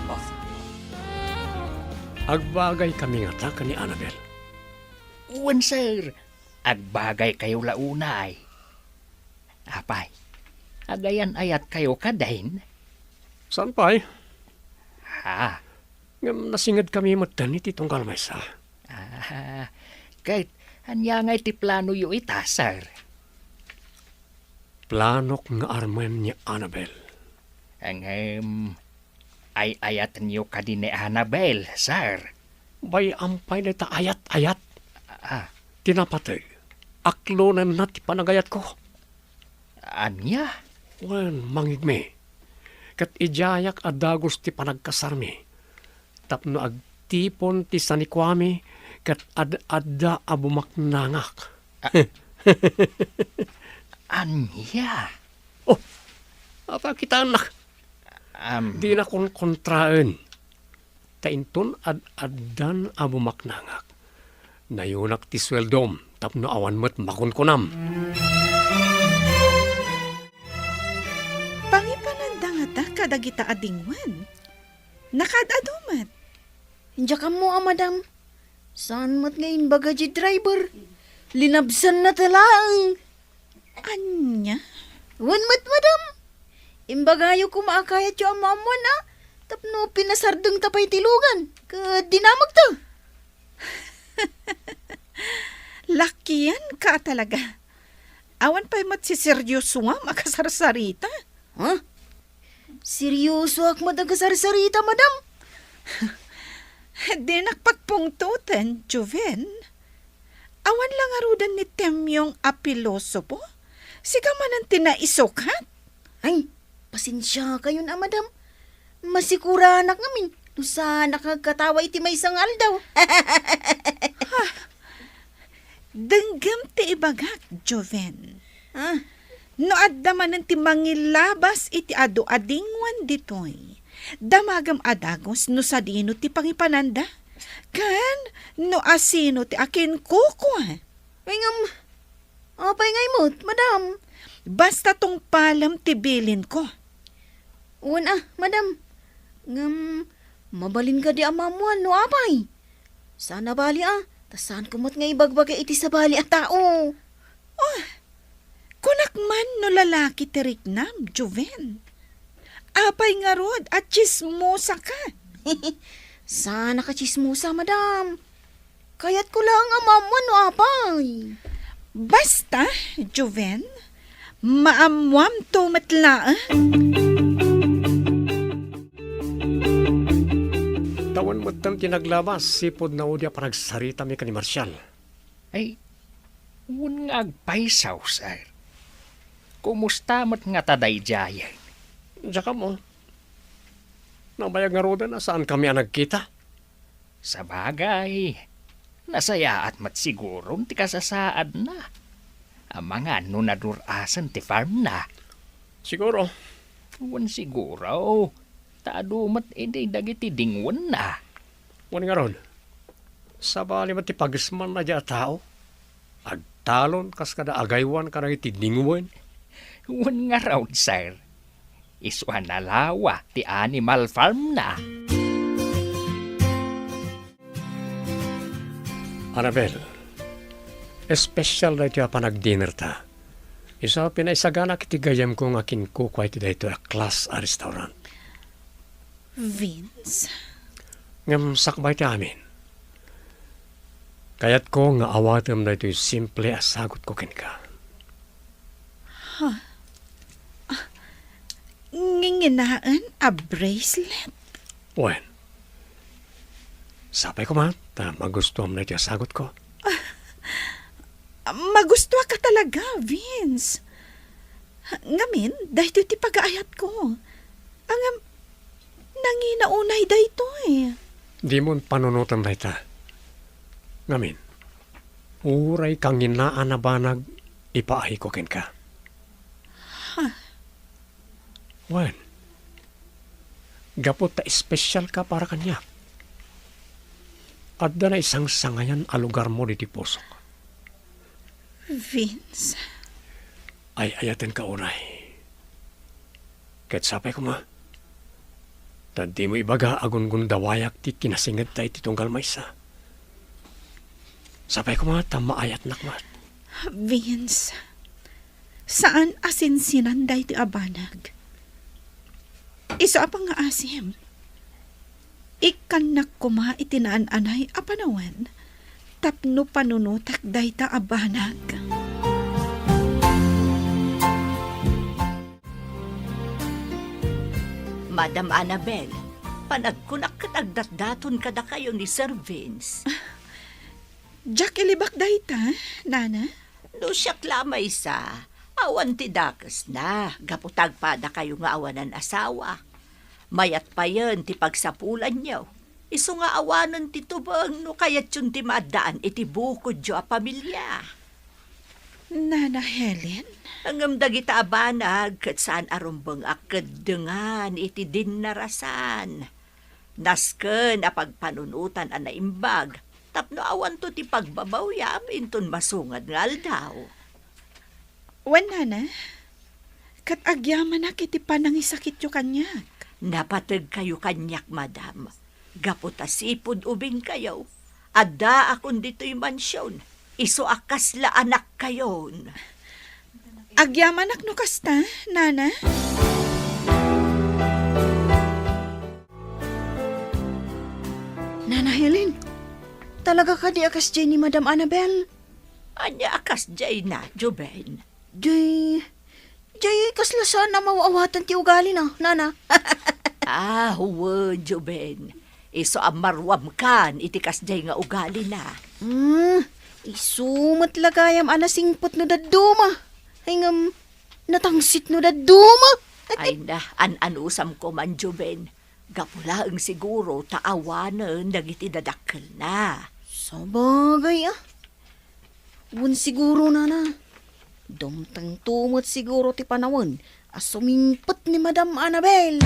Agbagaykami ngata ken ni Annabel? Wen, sir. Agbagaykayo la unay. Apay, agayan-ayatkayo kadin? Saan pay? Ha? Ngem nasingedkami metten iti tunggal maysa. Ah, ket ania ngay ti planoyo ita, sir? Planok nga armen ni Annabel. Ngem, ay-ayatenyo kadi ni Annabel, sir? Bay-am pay dayta ayat-ayat. Ah. Ti napateg, aklonenna ti panagayatko. Ania? Wen, mangngegmi. Ket idiayak a dagus ti panagkasarmi tapno agtipon ti sanikuami ket ad-adda a bumaknangak. Ah. Ania? Oh, apay kitaennak? Am. Dina konkontraen. Ta inton ad-addan a bumaknangak, nayunak ti sueldom tapno awan met makunkunam. Pangipananda ngata kadagita a dingwen. Nakaad-adu met. Diak ammo a, madam. Saan met nga imbaga ti driver? Linabsanna ta laeng. Ania? Wen met, madam. Imbagayo koma a kayatyo a maammoan a tapno pinasardengta pay ti lugan ket dinamagta. Lakianka a talaga. Awan pay met siseryosoam a kasarsarita. Ha? Seryosoak met a kasarsarita, madam. Dinak pagpungtoten, Joven. Awan la ngaruden ni Temyong a pilosopo? Sika manen ti naisukat? Ay, pasensiakayon a, madam. Masikuranak ngamin no saannak nga agkatawa iti maysa nga aldaw. Ha? Denggem ti ibagak, Joven. Ah. No adda manen ti mangilabas iti adu a dingwen ditoy, damagem a dagus no sadino ti pangipananda, ken no asino ti akinkukua. Ay, ngem, apay ngay met, madam? Basta tungpalem ti bilinko. Wen a, madam. Ngem, mabalin kadi a maammoan no apay? Saan a bali a, ta saanko met nga ibagbaga iti sabali a tao. Oh, kunak man no lalaki ti riknam, Joven. Apay ngarud a tsismosaka? Saanak a tsismosa, madam. Kayatko laeng a maammoan no apay. Basta, Joven, maammoamto met laeng. Awan metten ti naglabas, sipud naudi a panagsaritami ken ni Marcial. Ay, wen nga agpayso, sir. Kumusta met ngata daydiayen? Diak ammo. Nabayag ngaruden a saankami a nagkita. Sabagay, nasayaat met siguron ti kasasaadna. Amangan no nadur-asen ti farmna. Siguro. Wen siguro, ta adu met idi dagiti dingwenna. Wen ngarud, sabali met ti pagismanna diay a tao. Ag- talon kas kada agaywan kadagiti dingwen. Wen ngarud, sir. Isu a nalawa ti animal farm na. Annabel, espesyal daytoy a panagdinerta. Isu a pinaisaganak iti gayyemko nga kinkukua iti daytoy a class a restaurant. Vince? Ngem sakbay ti amin, kayatko nga awatem daytoy simple a sagutko kenka. Huh? Ah, nginginaen a bracelet? Wen, sapay koma ta magustuam daytoy a sagutko. Magustuaka talaga, Vince. Ngamin, daytoy ti pagaayatko. Ngem, nangina unay daytoy. Dimon panunoten dayta. Ngamin, uray kanginaan a banag ipaayko kenka. Huh? Wen, gapu ta espesyalka para kaniak, adda naisangsangayan a lugarmo ditoy pusok. Vince. Ay-ayatenka unay. Ket sapay koma, ta dimo ibaga a gungundawayak ti kinasingedta iti tunggal maysa. Sapay koma ta maayatnak met. Vince, saan a sinsinan daytoy a banag. Isu a pangngaasim, ikkannak koma iti naan-anay a panawen tapno panunotak dayta a banag. Madam Annabel, panagkunak ket agdatdaton kadakayo ni Sir Vince. Diak ilibak dayta, Nana. No siak la maysa, awan ti dakesna, gapu ta agpadakayo nga awanan asawa. Mayat payen ti pagsapulanyo. Isu nga awanen ti tubeng no kayatyon ti maaddaan iti bukodyo a pamilia. Nana Helen? Ngem dagita a banag ket saan a rumbeng a keddengan iti dinnarasan. Nasken a pagpanunotan a naimbag tapno awanto ti pagbabawyam inton masungad nga aldaw. Wen, Nana, ket agyamanak iti panangisakityo kaniak. Napategkayo kaniak, madam, gapu ta sipud ubingkayo, addaakon ditoy mansion, isu a kasla anakkayon. Agyamanak no kasta, Nana. Nana Helen, talaga kadi a kasdiay ni Madam Annabel? Ania a kasdiayna, Joven? Jay, jay, kasla saan a maw-awatan ti ugalina, Nana. Ah, wen, Joven. Isu a maruamkan iti kasdiay nga ugalina. Hmm, isu met la gayam a nasingpet no dadduma. Ay ngem, natangsit no dadduma. Ay na, an-anusam koman, Joven. Gapu laeng siguro ta awanen dagiti dadakkelna. Sabagay, ah. Wen siguro, Nana. Dumtengto met siguro ti panawen a sumingpet ni Madam Annabel.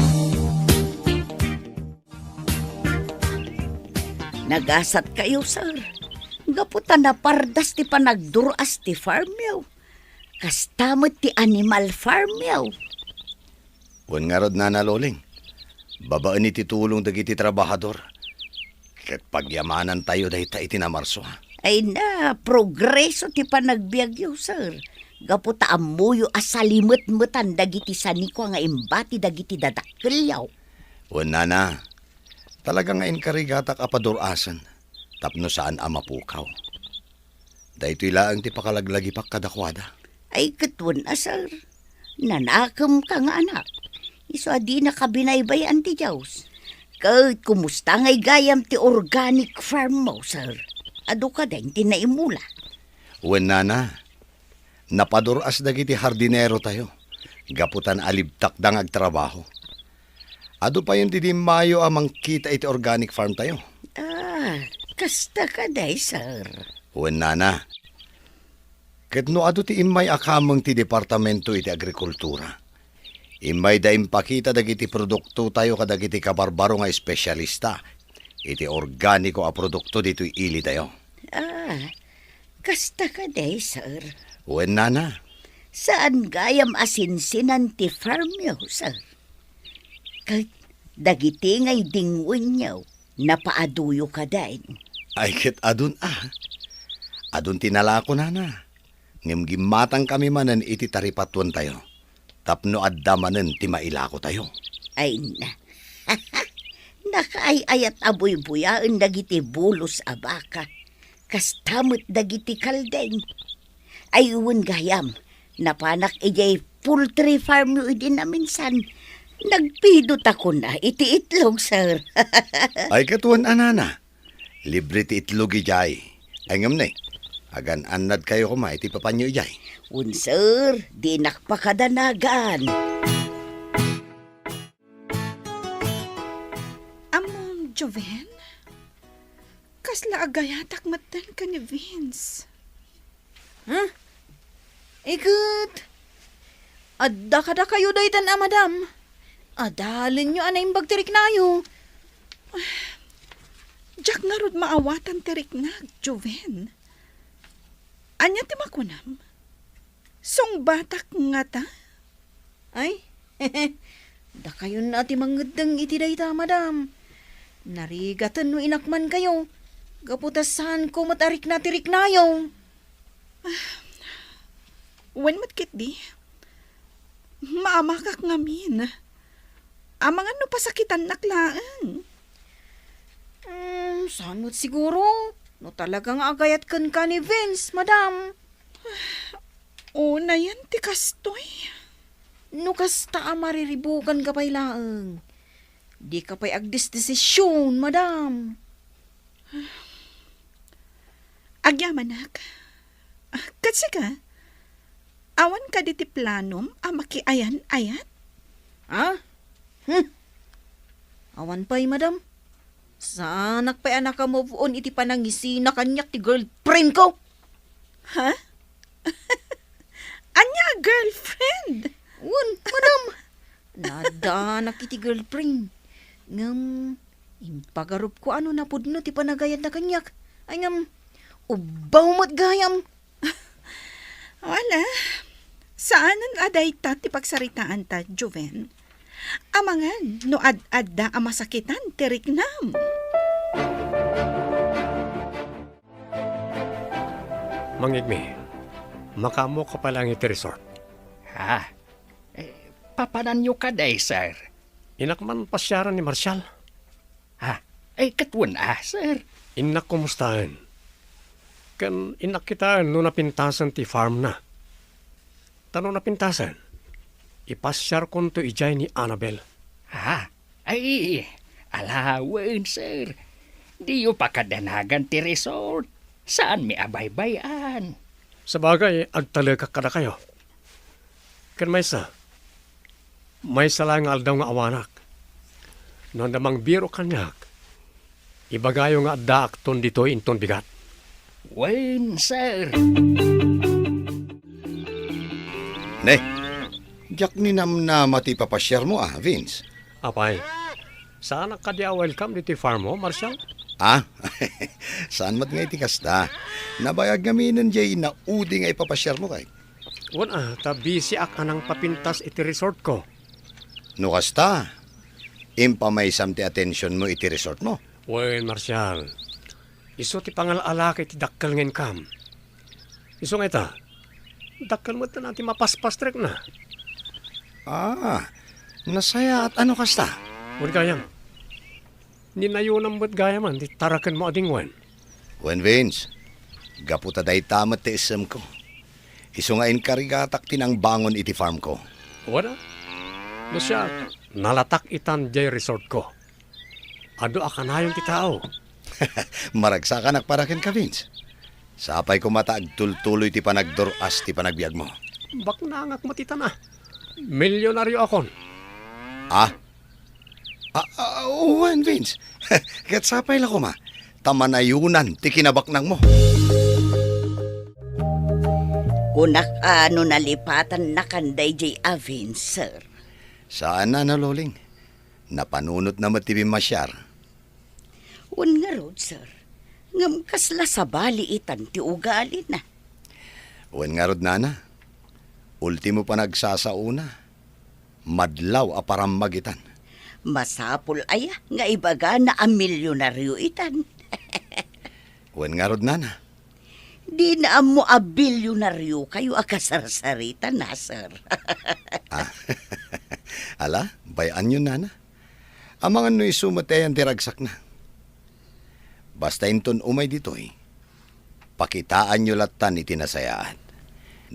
Nagasatkayo, sir. Gapu ta napardas ti panagdur-as ti farmyo. Kasta met ti animal farmyo. Wen ngarud, Nana Loling, babaen iti tulong dagiti trabahador, ket pagyamanantayo dayta iti namarso, ha? Ay na, progreso ti panagbiagyo, sir. Gapu ta ammoyo a salimetmetan dagiti sanikua nga imbati dagiti dadakkelyo. Wen, Nana, talaga nga inkarigatak a padur-asen tapno saan a mapukaw. Daytoy laeng ti pakalaglagipak kadakuada. Ay, ket wen a, sir. Nanakemka nga anak. Isu a dinaka binaybay-an ti Dios. Ket kumusta ngay gayam ti organic farm mo, sir? Adu kadi ti naimula? Wen, Nana, napadur-as dagiti hardinero tayo, gapu ta naalibtakda nga agtrabaho. Adu payen ti dimmayo a mangkita iti organic farm tayo. Ah, kasta kadi, sir? Wen, Nana. Ket no adu ti immay a kameng ti Departamento iti Agrikultura, immayda impakita dagiti produktotayo kadagiti kabarbaro nga espesyalista iti organiko a produkto ditoy ilidayo. Ah, Kasta kadi, sir? Wen, nana. Saan gayam a sinsinan ti farmyo, sir? Ket dagiti nga idingwenyo, napaaduyo kadin? Ay, ket adun a. Adun ti nalako, nana. Ngem gimmatangkami manen iti taripatuentayo tapno adda manen ti mailakotayo. Ay na. Nakaay-ayat a buybuyaen dagiti bulos a baka. Kasta met dagiti kalding. Ay, wen gayam, napanak idiay poultry farm yo idi naminsan. Nagpidot a kuna iti itlog, sir. Ay, ket wen a, nana. Libre ti itlog idiay. Ay, ngem ne, agan-annadkayo koma iti papanyo idiay. Wen, sir, dinak pakadanagan. Ammom, Joven? Kasla agayatak metten ken ni Vince. Huh? Iket, adda kadakayo daytan a madam. Adalenyo a naimbag ti riknayo. Diak ngarud maawatan ti riknak, Joven. Ania ti makunam? Sungbatak ngata? Ay, dakayon a ti mangeddeng iti dayta, madam. Narigaten no inakmankayo, gapu ta saanko met a rikna ti riknayo. Wen met ketdi, maamakak ngamin. Amangan no pasakitannak laeng. Hmm, saan met siguro? No talaga nga agayat kenka ni Vince, madam. Unayen ti kastoy. No kasta a mariribukanka pay laeng, dika pay agdesdesision, madam. Agyamanak. Ah, ket sika, awan kadi ti planom a makiayan-ayat? Ha? Hmm. Awan pay, madam. Saanak pay a naka-move on iti panangisina kaniak ti girlfriend ko. Ha? Ania a girlfriend? Wen, madam. Naaddanak iti girlfriend. Ngem, impagarupko a no napudno ti panagayatna kaniak. Ay ngem, ubbaw met gayam. Wala. Saanen a dayta ti pagsaritaanta, Joven. Amangan no ad-adda a masakitan ti riknam. Mangngegmi, makaammoka pay laeng iti resort. Ha? Eh, papananyo kadi, sir? Innak man pasiaren ni Marshall. Ha? Eh, ket wen a, sir? Innak kumustaen. Ken innak kitaen no napintasen ti farmna. Ta no napintasen, ipasiarkonto idiay ni Annabel. Ha? Ay, ala wen, sir. Diyo pakadanagan ti resort. Saanmi a baybay-an. Sabagay, agtalekak kadakayo. Ken maysa, maysa laeng nga aldaw nga awanak. No adda mangbiro kaniak, ibagayo nga addaakton ditoy inton bigat. Wen, sir. Ne, diak ninamnama ti ipapasiarmo a, Vince. Apay, saanak kadi a welcome ditoy farmmo, Marshall? Ah, saan met nga iti kasta. Nabayag ngaminen diay inaudi nga ipapasiarmo kay. Wen a, ta bisiak a nangpapintas iti resortko. No kasta, impamaysam ti atensionmo iti resortmo. Wen, Marshall, isu ti pangal-alaka iti dakkel nga income. Isu nga ita, dakkel met ti mapaspastrek na. Ah, nasayaat a no kasta. Wen gayam, ninayonam met gayamen ti tarakenmo a dingwen. Wen, Vince, gapu ta dayta met ti issemko. Isu nga inkarigatak ti nangbangon iti farmko. Wen a, no siak, nalatak itan diay resortko. Adu a kanayon ti tao. Maragsakanak para kenka, Vince. Sapay koma ta agtultuloy ti panagdur-as ti panagbiagmo. Baknangak met itan a. Milyonarioakon. Ah? Ah, ah, wen, Vince. Ket sapay la koma, ta manayonan ti kinabaknangmo. Kunak a no nalipatannakan daydiay a Vince, sir. Saan a, Loling. Napanunotna met ti bimmasiar. Wen ngarud, sir. Ngem kasla sabali itan ti ugalina. Wen ngarud, nana, ultimo panagsasaona, madlaw a parammagitan. Masapul aya nga ibagana a milyonaryo itan? Wen ngarud, nana. Dina ammo a bilyonaryokayo a kasarsarita, sir. Ah, ala, bay-anyo, nana. Amangan no isu met ayan ti ragsakna. Basta inton umay ditoy, pakitaanyo lattan iti nasayaat.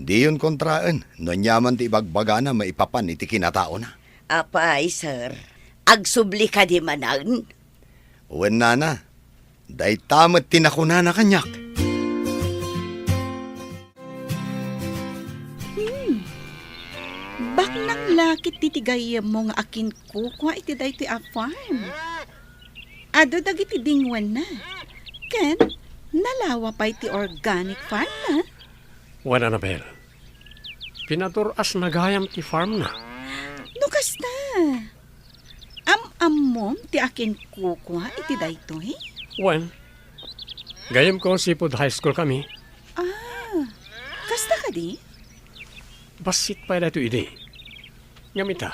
Diyon kontraen no aniaman ti ibagbagana maipapan iti kinataona. Apay, sir, agsubli kadi manen? Wen, nana, dayta met ti nakunana kaniak. Hmm. Baknang la ket ti gayyemmo nga akinkukua iti daytoy a farm. Adu dagiti dingwenna. Ken nalawa pay ti organic farm na. Wen, Annabel, pinadur-asna gayam ti farm na. No kasta, am-ammom ti akinkukua iti daytoy? Wen, gayyemko seafood high school kami. Ah, kasta kadi? Bassit pay daytoy idi. Ngem ita,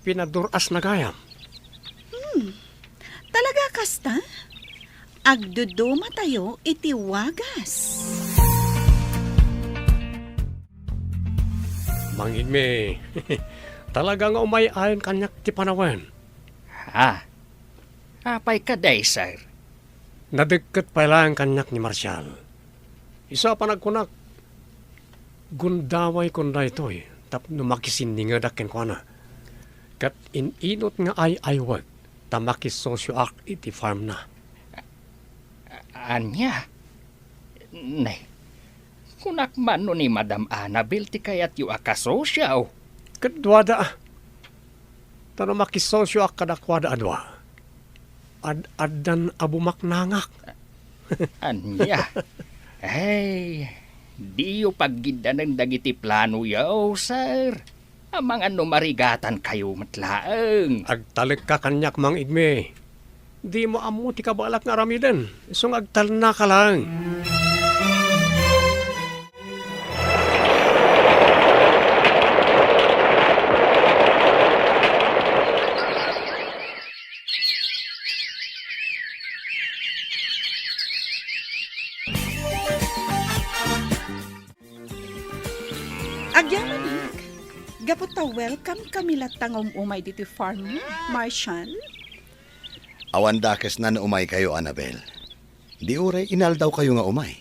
pinadur-asna gayam. Hmm. Talaga kasta? Agdudumatayo iti wagas. Mang Igme, talaga nga umay-ayon kaniak ti panawen. Ha? Apay kadi, sir? Nadekket pay laeng kaniak ni Marshall. Isu a panagkunak, gundawayko daytoy tapno makisinningedak kenkuana. Ket in-inut nga ay-aywek ta makisosioak iti farmna. Ania? Ne, kunak man no ni Madam Annabel ti kayatyo a kasosio. Ket duada, ta no makisosioak kadakuada a dua, ad-addan a bumaknangak. Ania? Ay, diyo paggiddanen dagiti planoyo, sir. Amangan no marigatankayo met laeng. Agtalekka kaniak, Mang Igme. Dimo ammo ti kabaelak nga aramiden, isu nga agtalnaka laeng. Agyamanak, gapu ta welcome kami latta nga um-umay ditoy farm, Marshall. Awan dakesna no umaykayo, Annabel. Di uray inaldawkayo nga umay.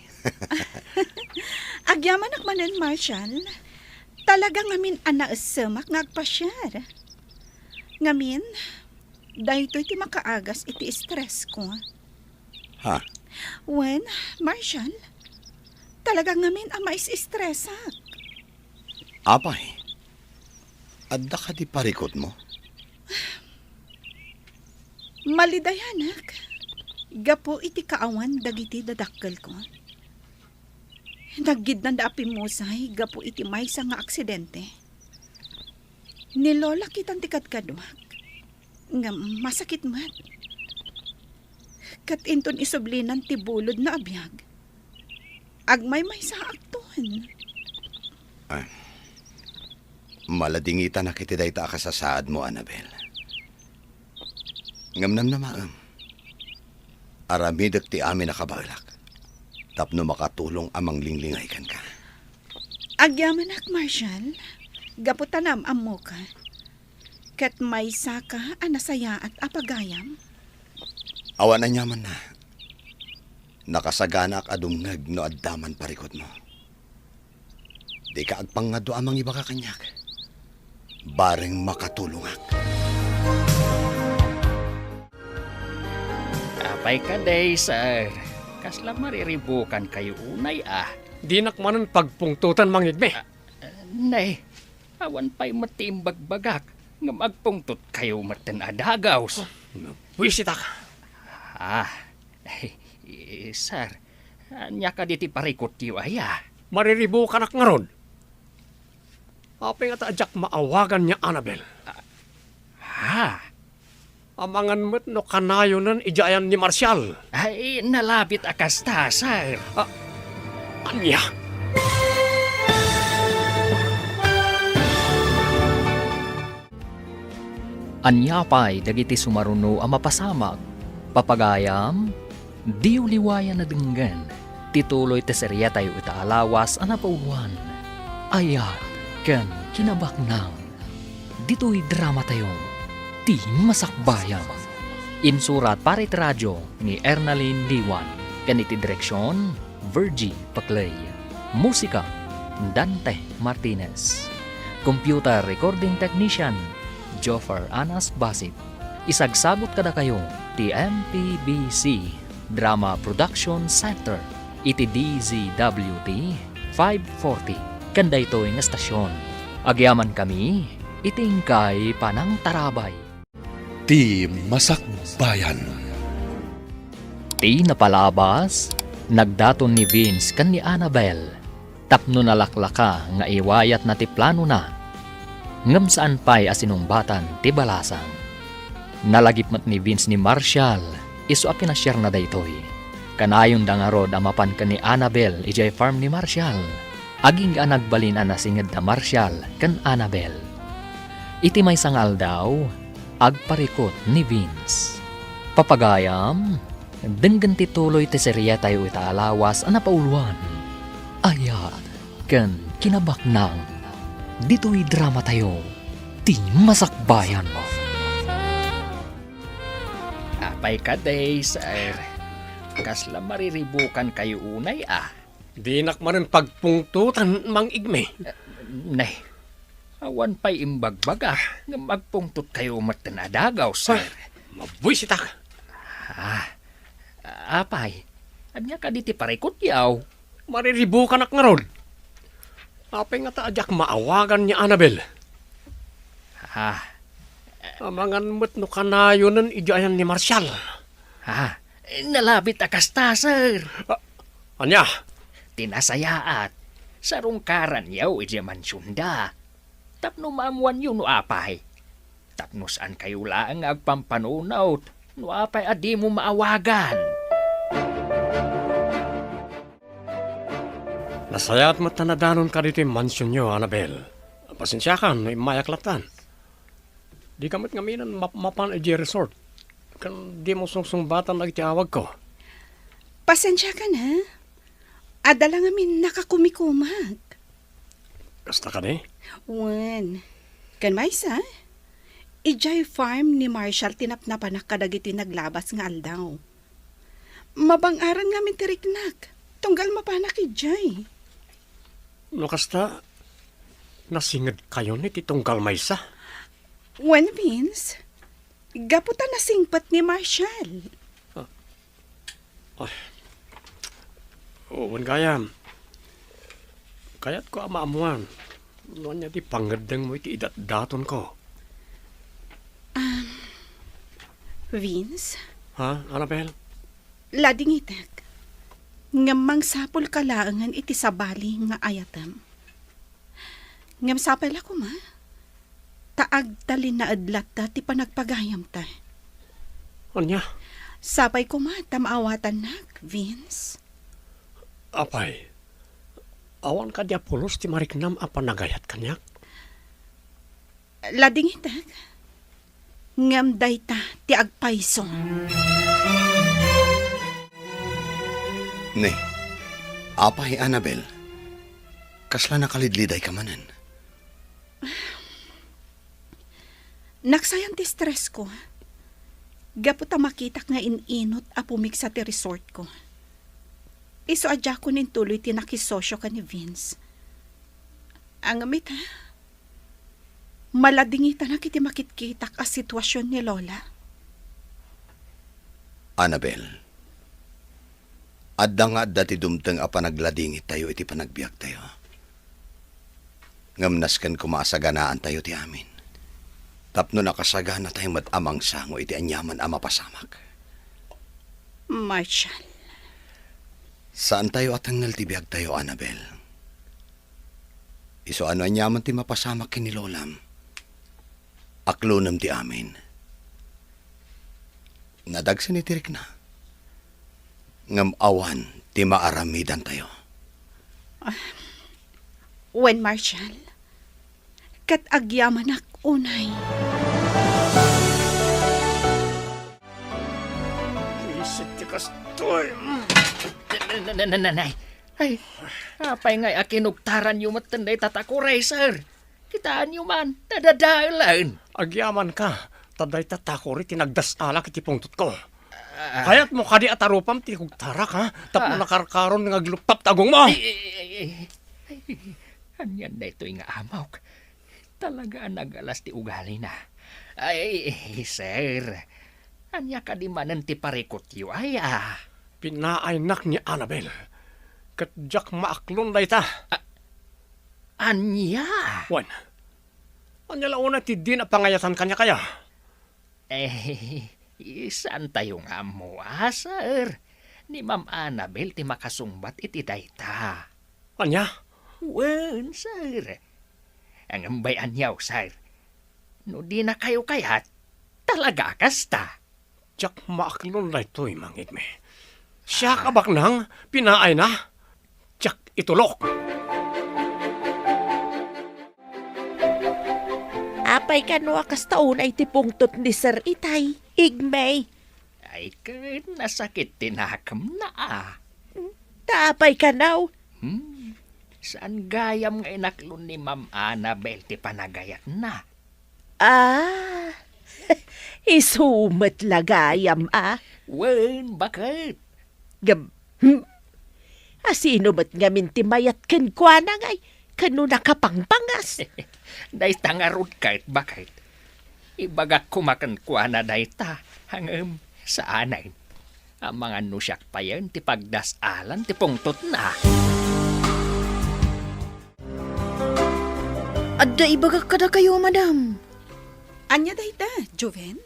Agyamanak manen, Marshall. Talaga ngamin a naesemak nga agpasiar. Ngamin, daytoy ti makaagas iti stress ko. Ha? Wen, Marshall, talaga ngamin a mais-stressak. Apay, adda kadi parikutmo? Malidayanak, gapu iti kaawan dagiti dadakkelko. Naggidnanda a pimmusay gapu iti maysa nga aksidente. Ni Lola kitan ti kadkaduak, ngem masakit met. Ket inton isublinan ti bulodna a biag, agmaymaysaakton. Ay, maladingitanak iti dayta a kasasaadmo, Annabel. Ngem namnamaem, aramidek ti amin a kabaelak tapno makatulong a manglinglingay kenka. Agyamanak, Marshall, gapu ta naam-ammoka. Ket maysaka a nasayaat a pagayam? Awan aniamanna. Nakasaganaak a dumngeg no adda man parikutmo. Dika agpangngaddua a mangibaga kaniak. Bareng makatulongak. Apay kadi, sir? Kasla mariribukankayo unay a? Dinak manen pagpungtotan, Mang Igme. Ah, nay, awan pay met ti imbagbagak ngem agpungtotkayo metten a dagus. Buisitak. Ah, sir, ania kadi ti parikutyo aya? Mariribukanak ngarud. Apay ngata a diak maawagan ni Annabel? Ah, ha? Amangan met no kanayonen idiay ayan ni Marshall. Ay, nalabit a kasta, sir. Ah, ania? Ania pay dagiti sumaruno a mapasamak? Papagayam, diyo liwayan a denggen ti tuloy ti seriatayo ita a lawas a napauloan, Ayat ken Kinabaknang. Ditoy dramatayo, Ti Masakbayan. Insurat para iti radio ni Ernalyn Liwan ken iti direksion, Virgie Paclay. Musika, Dante Martinez. Computer recording technician, Joffer Anas Basit. Isagsagut kadakayo ti M P B C Drama Production Center iti D Z W T five forty ken daytoy nga estasion. Agyamankami iti inkay panangtarabay. Ti Masakbayan. Ti napalabas, nagdaton ni Vince ken ni Annabel tapno nalaklaka nga iwayatna ti planona, ngem saan pay a sinungbatan ti balasang. Nalagip met ni Vince ni Marshall isu a pinasiarna daytoy. Kanayonda ngarud a mapan ken ni Annabel idiay farm ni Marshall. Agingga a nagbalin a nasinged da Marshall ken Annabel. Iti maysa nga aldaw, agparikut ni Vince. Papagayam, denggen ti tuloy ti serietayo ita a lawas a napauloan, Ayat ken Kinabaknang. Ditoy dramatayo, Ti Masakbayan. Apay kadi, sir? Kasla mariribukankayo unay, a? Dinak manen pagpungtotan, Mang Igme. Eh, ne, awan pay imbagbaga nga agpungtotkayo metten a dagaw, sir. Ah, mabuisitak. Ah, apay, ania kadi ti parikutyo? Mariribukanak ngarud. Apay ngata a diak maawagan ni Annabel? Ah. Amangan met no kanayonen idiay ayan ni Marshall. Ah, nalabit a kasta, sir. Ah, ania? Ti nasayaat, sarungkaranyo idiay mansionda. Tapno maammoanyo no apay. Tapno saankayo laeng nga agpampanunot no apay a dimo maawagan. Nasayaat met a nadanonka ditoy mansionyo, Annabel. Pasensiakan no immayak lattan. Dika met ngamin a map-, mapan idiay resort ken dimo sungsungbatan dagiti awagko. Pasensiakan, ha? Adda la ngamin nakakumikumag. Kasta kadi? Wen. Ken maysa, idiay farm ni Marshall ti napnapanak kadagiti naglabas nga aldaw. Mabang-aran ngamin ti riknak, tunggal mapanak idiay. No kasta, nasingedkayon iti tunggal maysa? Wen, Vince, gapu ta nasingpet ni Marshall. Ah. Ay. Oh, wen gayam. Kayatko a maammuan no ania ti pangngeddengmo iti idatdatonko. Um, Vince? Ha, Annabel? Ladingitek. Ngem mangsapulka laengen iti sabali nga ayatem. Ngem sapay la koma, ta agtalinaed latta ti panagpagayamta. Ania? Sapay koma ta maawatannak, Vince. Apay, awan kadi a pulos ti mariknam a panagayat kaniak? Ladingitek, ngem dayta ti agpayso. Ne, apay, Annabel, kasla nakalidlidayka manen? Naksayan ti stressko. Gapu ta makitak nga in-inut a pumigsa ti resortko. Isu a diakon intuloy ti nakisosio ken ni Vince. Ngem ita, maladingitanak iti makitkitak a situasion ni Lola. Annabel, adda nga adda ti dumteng a panagladingittayo iti panagbiagtayo. Ngem nasken koma a saganaantayo ti amin, tapno nakasaganatayo met a mangsango iti aniaman a mapasamak. Marshall. Saantayo a tengngel ti biagtayo, Annabel. Isu a no aniaman ti mapasamak ken ni Lolam, aklonem ti amin. Nadagsen iti rikna. Ngem awan ti maaramidantayo. Ah, wen, Marshal, ket agyamanak unay. Isit ti kastoy. Na-, na-, na-, na-, nanay. Ay, apay ngay a kinugtaranyo metten dayta takoray, sir? Kitaenyo man, nadadaelan. Agyamanka, ta dayta takori ti nagdas-alak iti pungtotko. Ah. Kayatmo kadi a tarupam ti kugtarak, ha? Tapno Ah. nakarkaron nga agluptap ti agongmo. Ay, ay, ay, ay. Ay, anian daytoy nga amok? Talaga a nagalas ti ugalina. Ay, sir, ania kadi manen ti parikutyo, aya? Pinaaynak ni Annabel. Ket diak maaklon dayta. A-, ania? Wen, ania la unay ti dina pangayatan kaniak, aya? Eh, saantayo nga ammo, a, sir. Ni Ma'am Annabel ti makasungbat iti dayta. Ania? Wen, sir. Ngem bay-anyo, sir. No dinakayo kayat, talaga a kasta. Diak maaklon daytoy, mangngegmi. Siak a Ah. baknang, pinaayna, diak itulok. Apay kano a kasta unay ti pungtot ni Sir Itay, Igmay? Ay, ket nasakit ti nakemna, a. Ta apay kano? Hmm, saan gayam nga inaklon ni Ma'am Annabel ti panagayatna? Ah, isu met la gayam, a? Wen, baket. Gab-, hmm. Asino met ngamin ti mayat kenkuana ngay, kano nakapangpangas? Dayta ngarud ket, baket. Ibagak koma kenkuana dayta, ngem saanen. Amangan no siak payen ti pagdas-alan ti pungtotna. Adda ibagak kadakayo, madam. Ania dayta, Joven?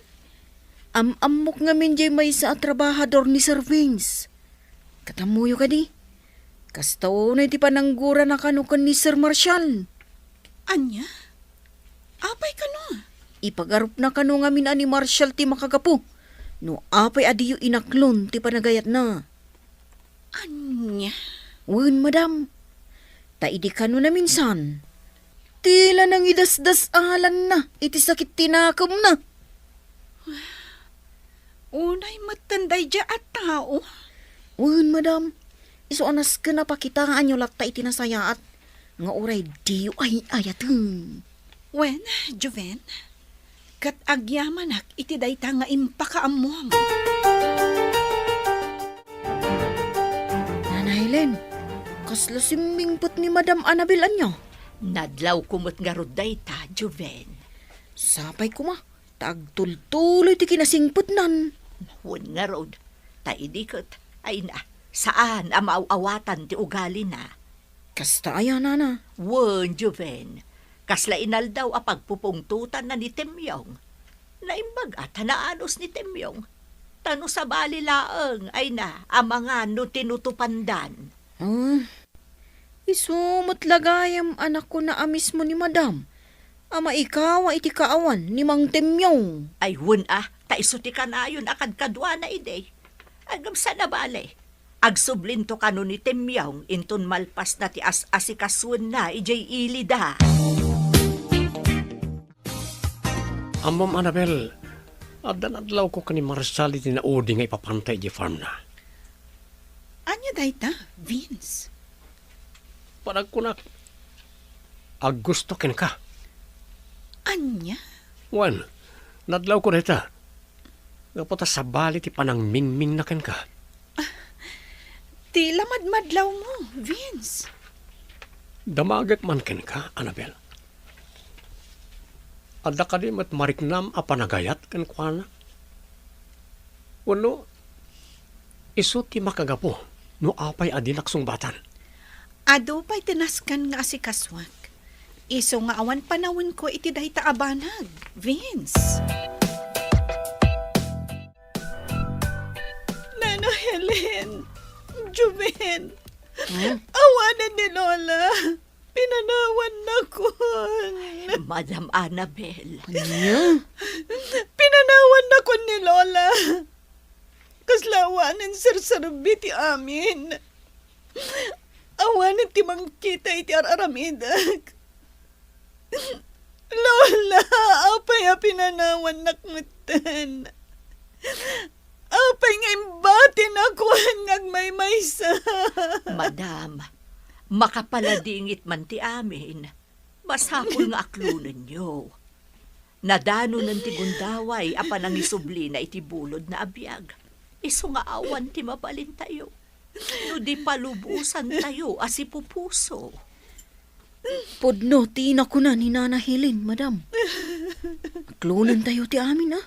Am-ammok ngamin diay maysa a trabahador ni Sir Vince. Ket ammoyo kadi, kasta unay ti pananggurana kano ken ni Sir Marshall. Ania? Apay kano? Ipagarupna kano ngamin a ni Marshall ti makagapu no apay a diyo inaklon ti panagayatna. Ania? Wen, madam. Ta idi kano naminsan, ti la nangidasdas-alanna iti sakit ti nakemna. Unay metten daydiay a tao? Wen, madam. Isu a nasken a pakitaanyo latta iti nasayaat nga uray diyo ay-ayaten. Wen, Joven, ket agyamanak iti dayta nga impakaammom. Nana Helen, kasla simmingpet ni Madam Annabel ania? Nadlawko met ngarud dayta, Joven. Sapay koma, ta agtultuloy ti kinasingpetnan. Wen ngarud, ta idi ket, ay na, saan a maaw-awatan ti ugalina. Kasta aya, nana? Wen, Joven. Kasla inaldaw a pagpupungtotanna ni Temyong. Naimbag a ta naanus ni Temyong. Ta no sabali laeng, ay na, amangan no tinutupandan. Ah, isu met la gayam a nakuna a mismo ni Madam a maikawa iti kaawan ni Mang Temyong. Ay, wen a, ta isu ti kanayon a kadkaduana idi. Ngem saan a bale, agsublinto kano ni Temyong inton malpasna ti as-asikasuenna idiay ilida. Ammom, Annabel, adda nadlawko ken ni Marshall iti naudi nga ipapanta idiay farmna. Ania dayta, Vince? Panagkunak, aggusto kenka. Ania? Wen, nadlawko dayta. Gapu ta sabali ti panangmingmingna kenka. Ah, ti la madmadlawmo, Vince. Damagek man kenka, Annabel. Adda kadi met mariknam a panagayat kenkuana? Wenno, isu ti makagapu no apay a dinak sungbatan? Adu pay ti nasken nga asikasuak. Isu nga awan panawenko iti dayta a banag, Vince. Nana Helen, Joven, Hmm? Awanen ni Lola. Pinanawannakon. Madam Annabel. Ania? Pinanawannakon ni Lola. serbi ti amin. Awanen ti mangkita iti ar-aramidek. Lola, apay a pinanawannak metten? Apay nga imbatinnak wen nga agmaymaysa? Madam, makapaladingit man ti amin. Masapul nga aklonenyo. Nadanonen ti gundaway a panangisublina iti bulodna a biag. Isu nga awan ti mabalintayo no di palubosantayo a sipupuso. Pudno ti nakuna ni Nana Helen, madam. Aklonentayo ti amin, a.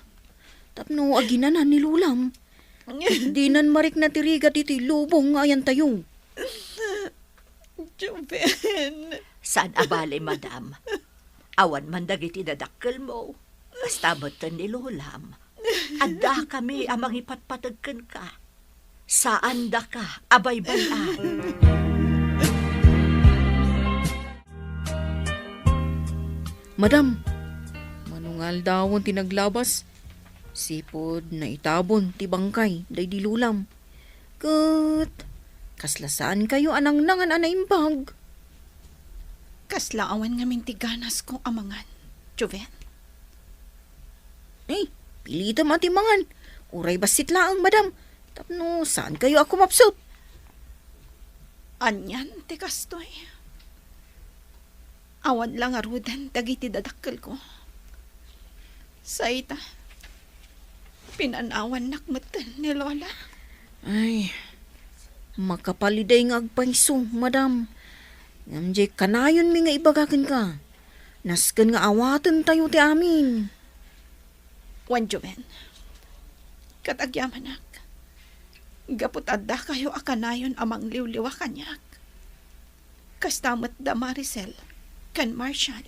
Tapno aginana ni Lolam. Dinan marikna ti rigat iti lubong nga ayantayo. Joven. Saan a bale, madam. Awan man dagiti dadakkelmo. Kasta metten ni Lolam. Addakami a mangipatpateg kenka. Saandaka a baybay-an. Madam, mano nga aldawen ti naglabas, sipud naitabon ti bangkay daydi Lolam. Ket kasla saankayo a nangnangan a naimbag? Kasla awan ngamin ti ganasko a mangan, Joven. Ay, pilitem a ti mangan. Uray bassit laeng, madam. Tapno saankayo a kumapsut. Anian ti kastoy? Awan la ngaruden dagiti dadakkelko. Say ta, pinanawannak metten ni Lola. Ay, makapaliday nga agpayso, madam. Ngem diay kanayonmi nga ibaga kenka. Nasken nga awatentayo ti amin. Wen, Joven, ket agyamanak, gapu ta addakayo a kanayon a mangliwliwa kaniak. Kasta met da Maricel ken Marshall.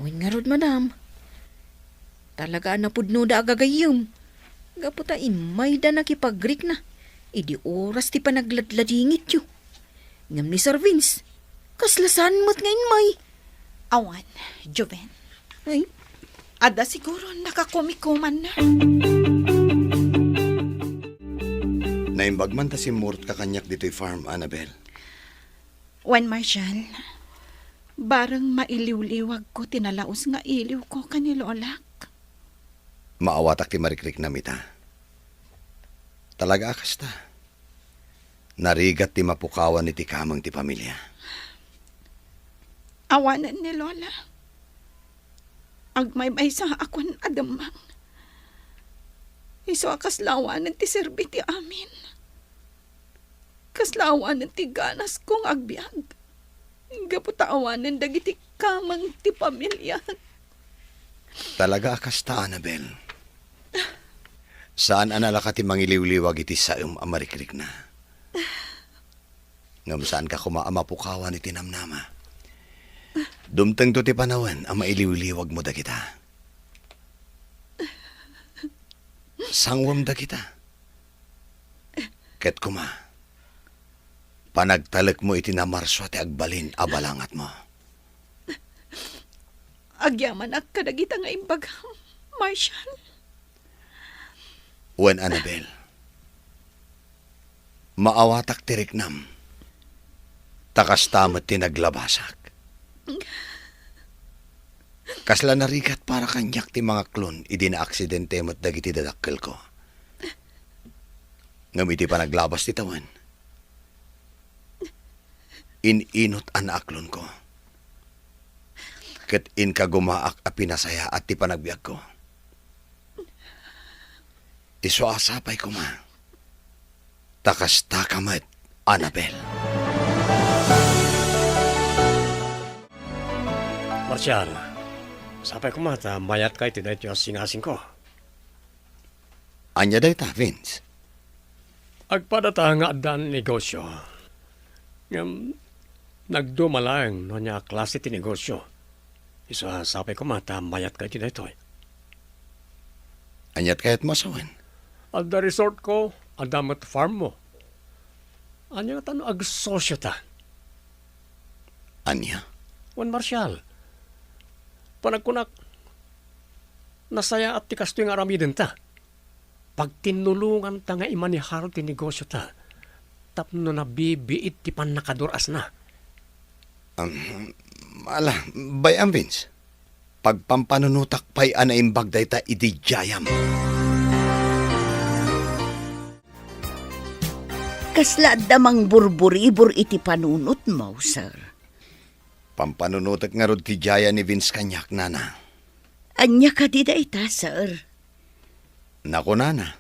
Wen ngarud, madam. Talaga a napudnoda a gagayyem. Gapu ta immayda nakipagrikna idi oras ti panagladladingityo. Ngem ni Sir Vince, kasla saan met nga immay. Awan, Joven. Ay? Adda siguro nakakumikumanna. Naimbag man ta simmurotka kaniak ditoy farm, Annabel. Wen, Marshall, bareng mailiwliwagko ti nalaus nga iliwko ken ni Lolak. Maawatak ti marikriknam ita. Talaga a kasta. Narigat ti mapukawan iti kameng ti pamilia. Awanen ni Lola. Agmaymaysaakon a demmeng. Isu a kasla awanen ti serbi ti amin. Kasla awanen ti ganasko nga agbiag. Gapu ta awanen dagiti kameng ti pamiliak. Talaga a kasta, Annabel. Saan a nalaka ti mangiliwliwag iti saem a marikrikna. Ngem saanka koma a mapukawan iti namnama. Dumtengto ti panawen a mailiwliwagmo dagita. Sanguem dagita. Ket koma, panagtalekmo iti namarsua ti agbalin a balangatmo. Agyamanak kadagita nga imbagam, Marshall. Wen, Annabel, maawatak ti riknam, ta kasta met ti naglabasak. Kasla narigat para kaniak ti mangaklon idi naaksidente met dagiti dadakkelko. Ngem iti panaglabas ti tawen, in-inot a naaklonko. Ket inkagumaak a pinasayaat ti panagbiagko. Isu a sapay koma. Ta kastaka met, Annabel. Marshall, sapay koma ta mayatka iti daytoy a singasingko. Ania dayta, Vince? Agpadata nga addan negosio. Ngem nagduma laeng no ania a klase ti negosio. Isu a sapay koma ta mayatka iti daytoy. Aniat kayatmo a sawen? Adda resortko, adda met farmmo. Ania ngata no agsosiota? Ania? Wen, Marshall, panagkunak, nasayaat ti kastoy nga aramidenta. pagtinnulonganta nga imanehar ti negosiota tapno nabibiit ti pannakadur-asna. Um, ala, bay-am, Vince. Pagpampanunotak pay a naimbag dayta idi diayam. Kasla adda mangburburibor iti panunotmo, sir? Pampanunotek ngarud ti diayan ni Vince kaniak, nana. Ania kadi dayta, sir? Nakunana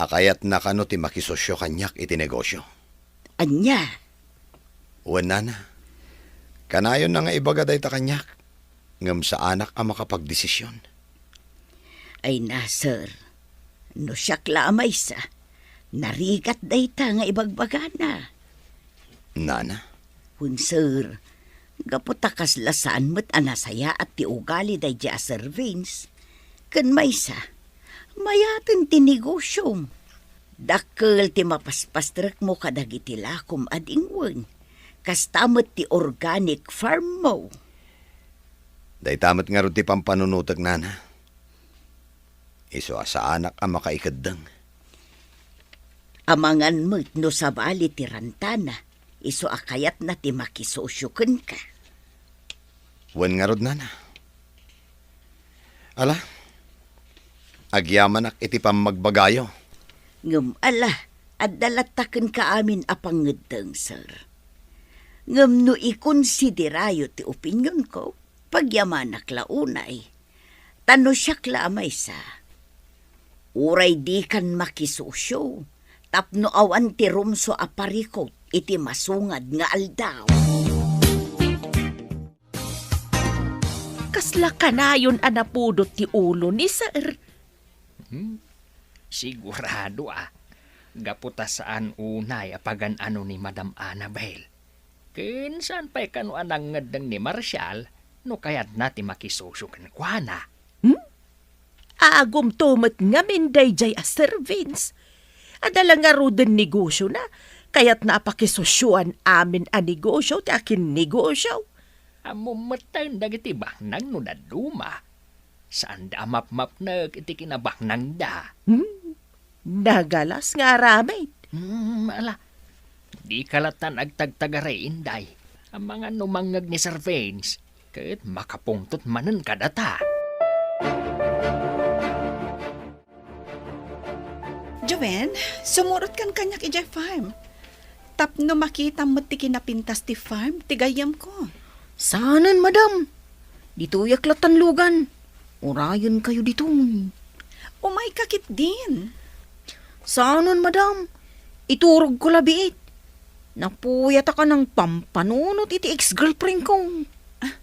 a kayatna kano ti makisosio kaniak iti negosio. Ania? Wen, nana. Kanayonna nga ibaga dayta kaniak, ngem saanak a makapagdesision. Ay na, sir. No siak la a maysa, narigat dayta nga ibagbagana. Nana? Wen, sir. Gapu ta kasla saan met a nasayaat ti ugali daydiay a Sir Vince. Ken maysa, mayaten ti negosiom. Dakkel ti mapaspastrekmo kadagiti lakom a dingwen. Kasta met ti organic farm mo. Dayta met ngarud ti pampanunotek, nana. Isu a saanak a makaikeddeng. Amangan met no sabali ti rantana, isu a kayatna ti makisosio kenka. Wen ngarud, nana. Ala, agyamanak iti pammagbagayo. Ngem ala, adda latta kenka amin a pangngeddeng, sir. Ngem no ikonsiderayo ti opinionko, pagyamanak la unay. Ta no siak la a maysa, uray dikan makisosio tapno awan ti rumsua a parikut iti masungad nga aldaw. Kasla kanayon a napudot ti ulo ni sir. Hmm? Sigurado a. Gapu ta saan unay a pagan-ano ni Madam Annabel. Ken saan pay kano a nangngeddeng ni Marshall no kayatna ti makisosio kenkuana. Hmm? Agumto met ngamin daydiay a Sir Vince. Adda la ngaruden negosiona, kayatna a pakisosioan amin a negosio ti akinnegosio. Ammom metten dagiti baknang no dadduma. Saanda a mapmapnek iti kinabangnangda. Hmm, nagalas nga aramid. Hmm, ala. Dika latta agtagtagaray, Inday. Amangan no mangngeg ni Sir Vince, ket makapungtot manen kadata. Joven, sumurotkan kaniak idiay farm. Tapno makitam met ti kinapintas ti farm ti gayyemko. Saanen, madam. Ditoyak lattan lugan. Urayenkayo ditoy. Umayka ketdin. Saanen, madam. Iturogko la biit. Napuyatak a nangpampanunot iti ex-girlfriendko. Ah,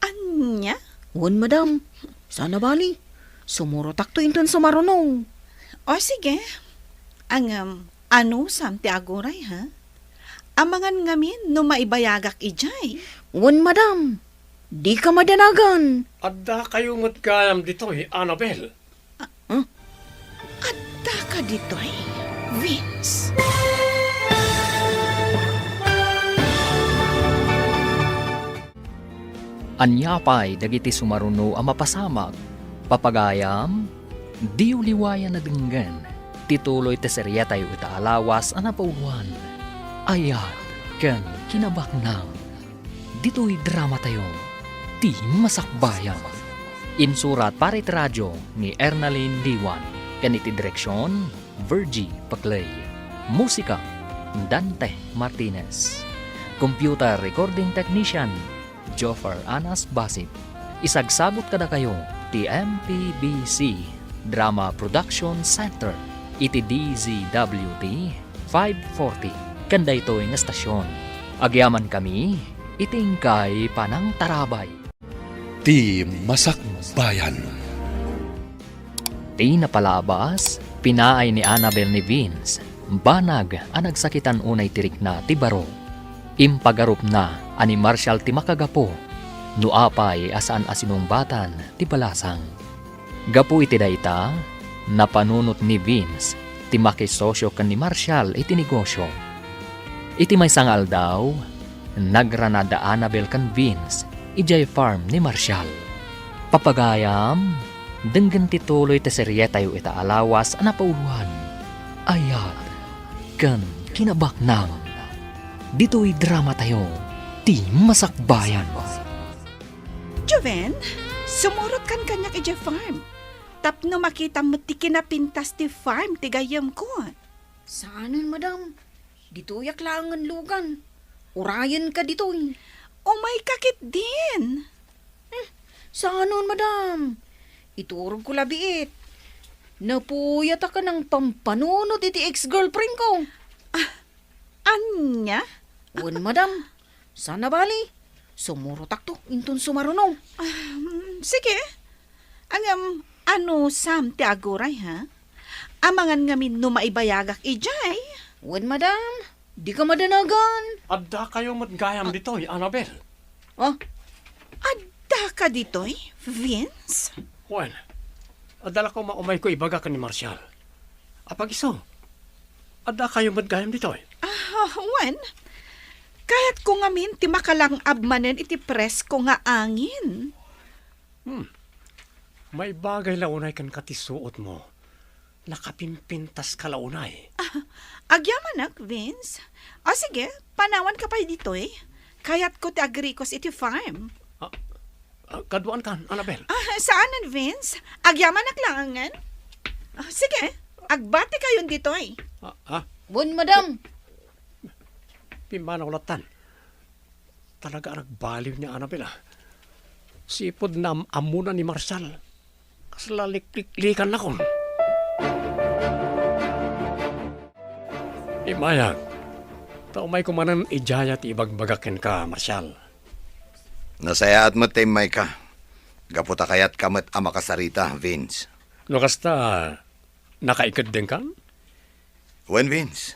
ania? Wen, madam. Saan a bali. Sumurotakto inton sumaruno. O, sige. Ngem, anusam ti aguray, ha? Amangan ngamin no maibayagak idiay. Wen, madam. Dika madanagan. Addakayo met gayam ditoy, Annabel. Ah, hmm? Addaka ditoy, Vince. Ania pay dagiti sumaruno a mapasamak? Papagayam, diyo liwayan a denggen ti tuloy ti seriatayo ita a lawas a napauluan, Ayat ken Kinabaknang. Ditoy dramatayo, Ti Masakbayan. Insurat para iti radio ni Ernalyn Liwan ken iti direksion, Virgie Paclay. Musika, Dante Martinez. Computer recording technician, Joffer Anas Basit. Isagsagut kadakayo ti M P B C Drama Production Center iti D Z W T five forty. Ken daytoy nga estasyon, agyamankami iti inkay panangtarabay. Ti Masakbayan. Ti napalabas, pinaay ni Annabel ni Vince, banag a nagsakitan unay ti rikna ti baro. Impagarupna a ni Marshall ti makagapu, no apay a saan a sinungbatan ti balasang. Gapu iti dayta, napanunot ni Vince ti makisosio ken ni Marshall iti negosio. Iti maysa nga aldaw, nagrana da Annabel ken Vince idiay farm ni Marshall. Papagayam, Denggen ti tuloy ti serietayo ita a lawas a napauloan, Ayat ken Kinabaknang. Ditoy dramatayo, ti Masakbayan. Joven, sumurotkan kaniak idiay farm. Tapno makitam met ti kinapintas ti farm ti gayyemko. Saanen, madam. Ditoyak laengen lugan. Urayenka ditoy. Umayka ketdin. Hmm, saanen, madam. Iturogko la biit. Napuyatak a nangpampanunot iti ex-girlfriendko. Ah, ania? Wen, madam. Saan a bali, sumurotakto inton sumaruno. Ah, mm, sige. Ngem, anusam ti aguray, ha? Amangan ngamin no maibayagak idiay. Wen, madam, dika madanagan. Addakayo met gayam ditoy, Annabel. Ah? Addaka ditoy, Vince? Wen, adda la koma umayko ibaga ken ni Marshall. Apag-isu, addakayo met gayam ditoy? Ah, wen, kayatko ngamin ti makalang-ab manen iti presko nga angin. Hmm. Maibagay la unay kenka ti suotmo. Nakapimpintaska la unay. Ah, agyamanak, Vince. O sige, panawanka pay ditoy. Kayatko ti agrikos iti farm. Ah, ah, kaduaankan, Annabel. Ah, saanen, Vince. Agyamanak laengen. Ah, sige, agbatikayon ditoy. Ah, ah. Wen, madam. Pimmanaw lattan. Talaga a nagbaliw ni Annabel, ah. Sipud naam-ammona ni Marshall. Kasla likliklikanak. Immayak, ta umayko manen idiay ti ibagbagak kenka, Marshall. Nasayaat met ta immayka, gapu ta kayatka met a makasarita, Vince. No kasta, nakaikeddengkan? Wen, Vince.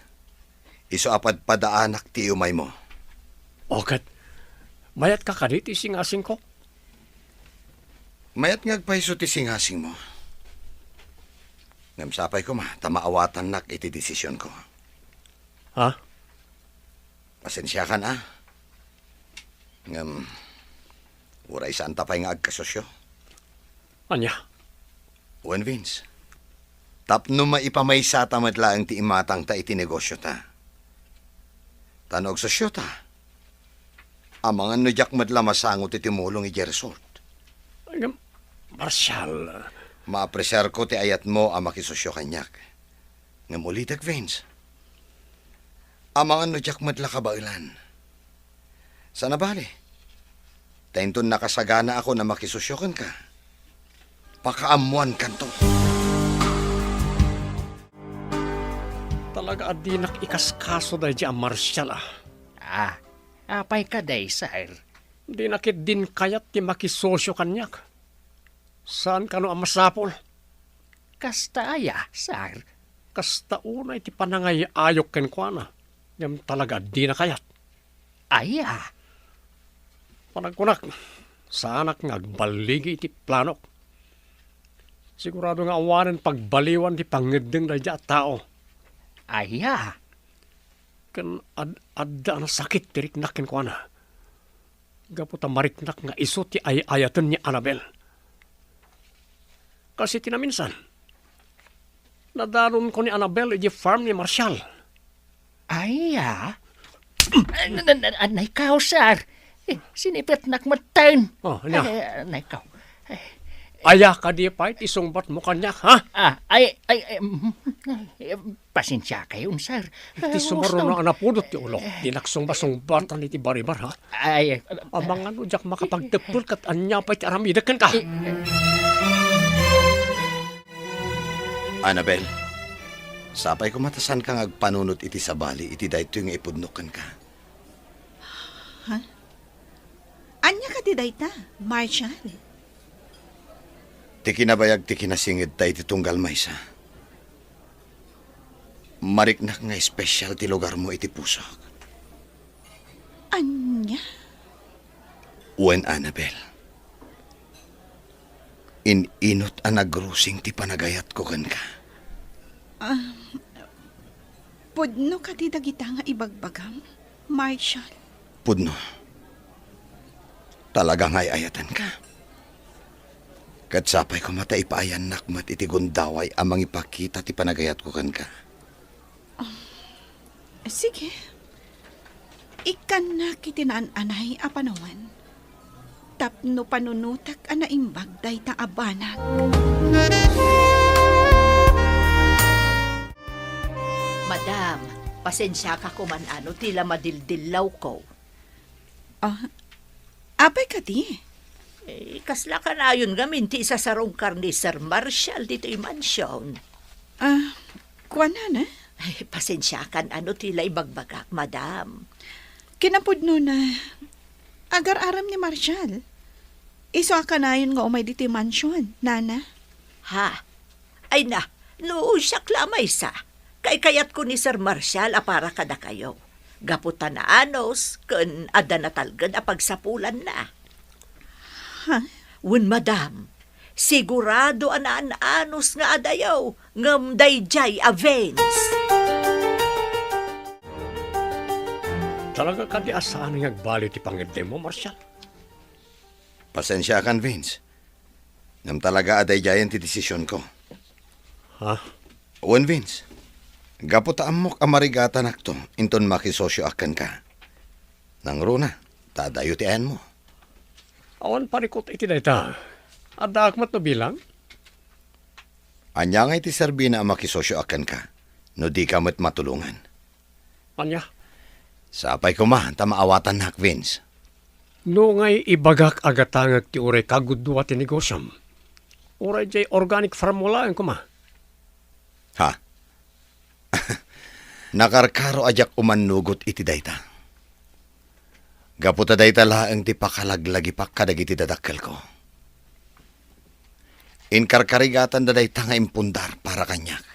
Isu a padpadaanak ti iumaymo. O ket, mayatka kadi ti singasingko? Mayat nga agpayso ti singasingmo. Ngem sapay koma ta maawatannak iti desisionko. Ha? Pasensiakan, a. Ngem, uray saanta pay nga agkasosio. Ania? Wen, Vince. Tapno maipamaysata met laeng ti imatangta iti negosiota. Ta no agsosiota, amangan no diak met la masango ti tumulong idiay resort. Ngem, Marshall. Maapresiarko ti ayatmo a makisosio kaniak. Ngem ulitek, Vince. Amangan no diak met la kabaelan. Saan a bali, ta inton nakasaganaakon a makisosio kenka, pakaammoankanto. Talaga a dinak ikaskaso daydi a Marshall, a. Ah, apay kadi, sir? Dinak ketdin kayat ti makisosio kaniak. Saan kano a masapul? Kasta aya, sir? Kasta unay ti panangay-ayok kenkuana, ngem talaga a dina kayat. Aya? Panagkunak, saanak nga agballigi iti planok. Sigurado nga awanen pagbaliwan ti pangngeddeng daydi a tao. Aya? Ken ad-, adda a nasakit ti riknak kenkuana. Gapu ta mariknak nga isu ti ay-ayaten ni Annabel. Kas iti naminsan, nadanonko ni Annabel idiay farm ni Marshall. Aya? An-, an-, an-, anay kaw, sir. Eh, sinipetnak metten. Oh, ania? Eh, anay kaw. Eh, aya kadi pay ti sungbatmo kaniak, ha? Ah, ay, ay, ay, mm, eh, Pasensiakayon, sir. Iti sumaruno a napudot ti ulok, dinak sungbasungbatan iti baribar, ha? Ay, ay, amangan no diak makapagteppel ket ania pay ti aramidek kenka. Eh, Annabel, sapay koma ta saanka nga agpanunot iti sabali iti daytoy nga ipudnok kenka. Ha? Ania kadi dayta, Marshall? Ti kinabayag ti kinasingedta iti tunggal maysa. Mariknak nga espesyal ti lugarmo iti pusok. Ania? Wen, Annabel. In-inot a nagrusing ti panagayatko kenka. Ah, pudno kadi dagita nga ibagbagam, Marshall? Pudno. Talaga nga ay-ayatenka. Ket sapay koma ta ipaayannak met iti gundaway a mangipakita ti panagayatko kenka. Sige. Ikkannak iti naan-anay a panawen tapno panunotek a naimbag dayta a banag. Madam, pasensiaka koma no ti la madildillawko. Ah, apay kadi? Eh, kasla kanayon ngamin ti isasarungkar ni Sir Marshall ditoy mansion. Ah, kuanana? Ay, pasensiakan no ti la ibagbagak, madam. Kinapudnona, agar-arem ni Marshall. Isu a kanayon nga umay ditoy mansion, nana. Ha? Ay na, no siak la a maysa, kaykayatko ni Sir Marshall a para kadakayo. Gapu ta naanus ken adda natalged a pagsapulanna. Ha? Wen, madam, sigurado a naan-anus nga adayo, ngem daydiay a Vince. Talaga kadi a saan nga agbali ti pangiddemo, Marshall? Pasensiakan, Vince. Ngem talaga a daydiayen ti desisionko. Ha? Wen, Vince, gapu ta ammok a marigatanakto inton makisosioak kenka. Nangruna, ta adayo ti ayanmo. Awan parikut iti dayta. Addaak met no bilang? Ania ngay ti serbina a makisosioak kenka no dika met matulongan? Ania? Sapay koma ta maawatannak, Vince. No ngay ibagak a gatangek ti uray kagudua ti negosiom, uray diay organic farm mo laeng koma. Ha? Nakarkaro a diak umannugot iti dayta. Gapu ta dayta laeng ti pakalaglagipak kadagiti dadakkelko. Inkarkarigatanda dayta nga impundar para kaniak.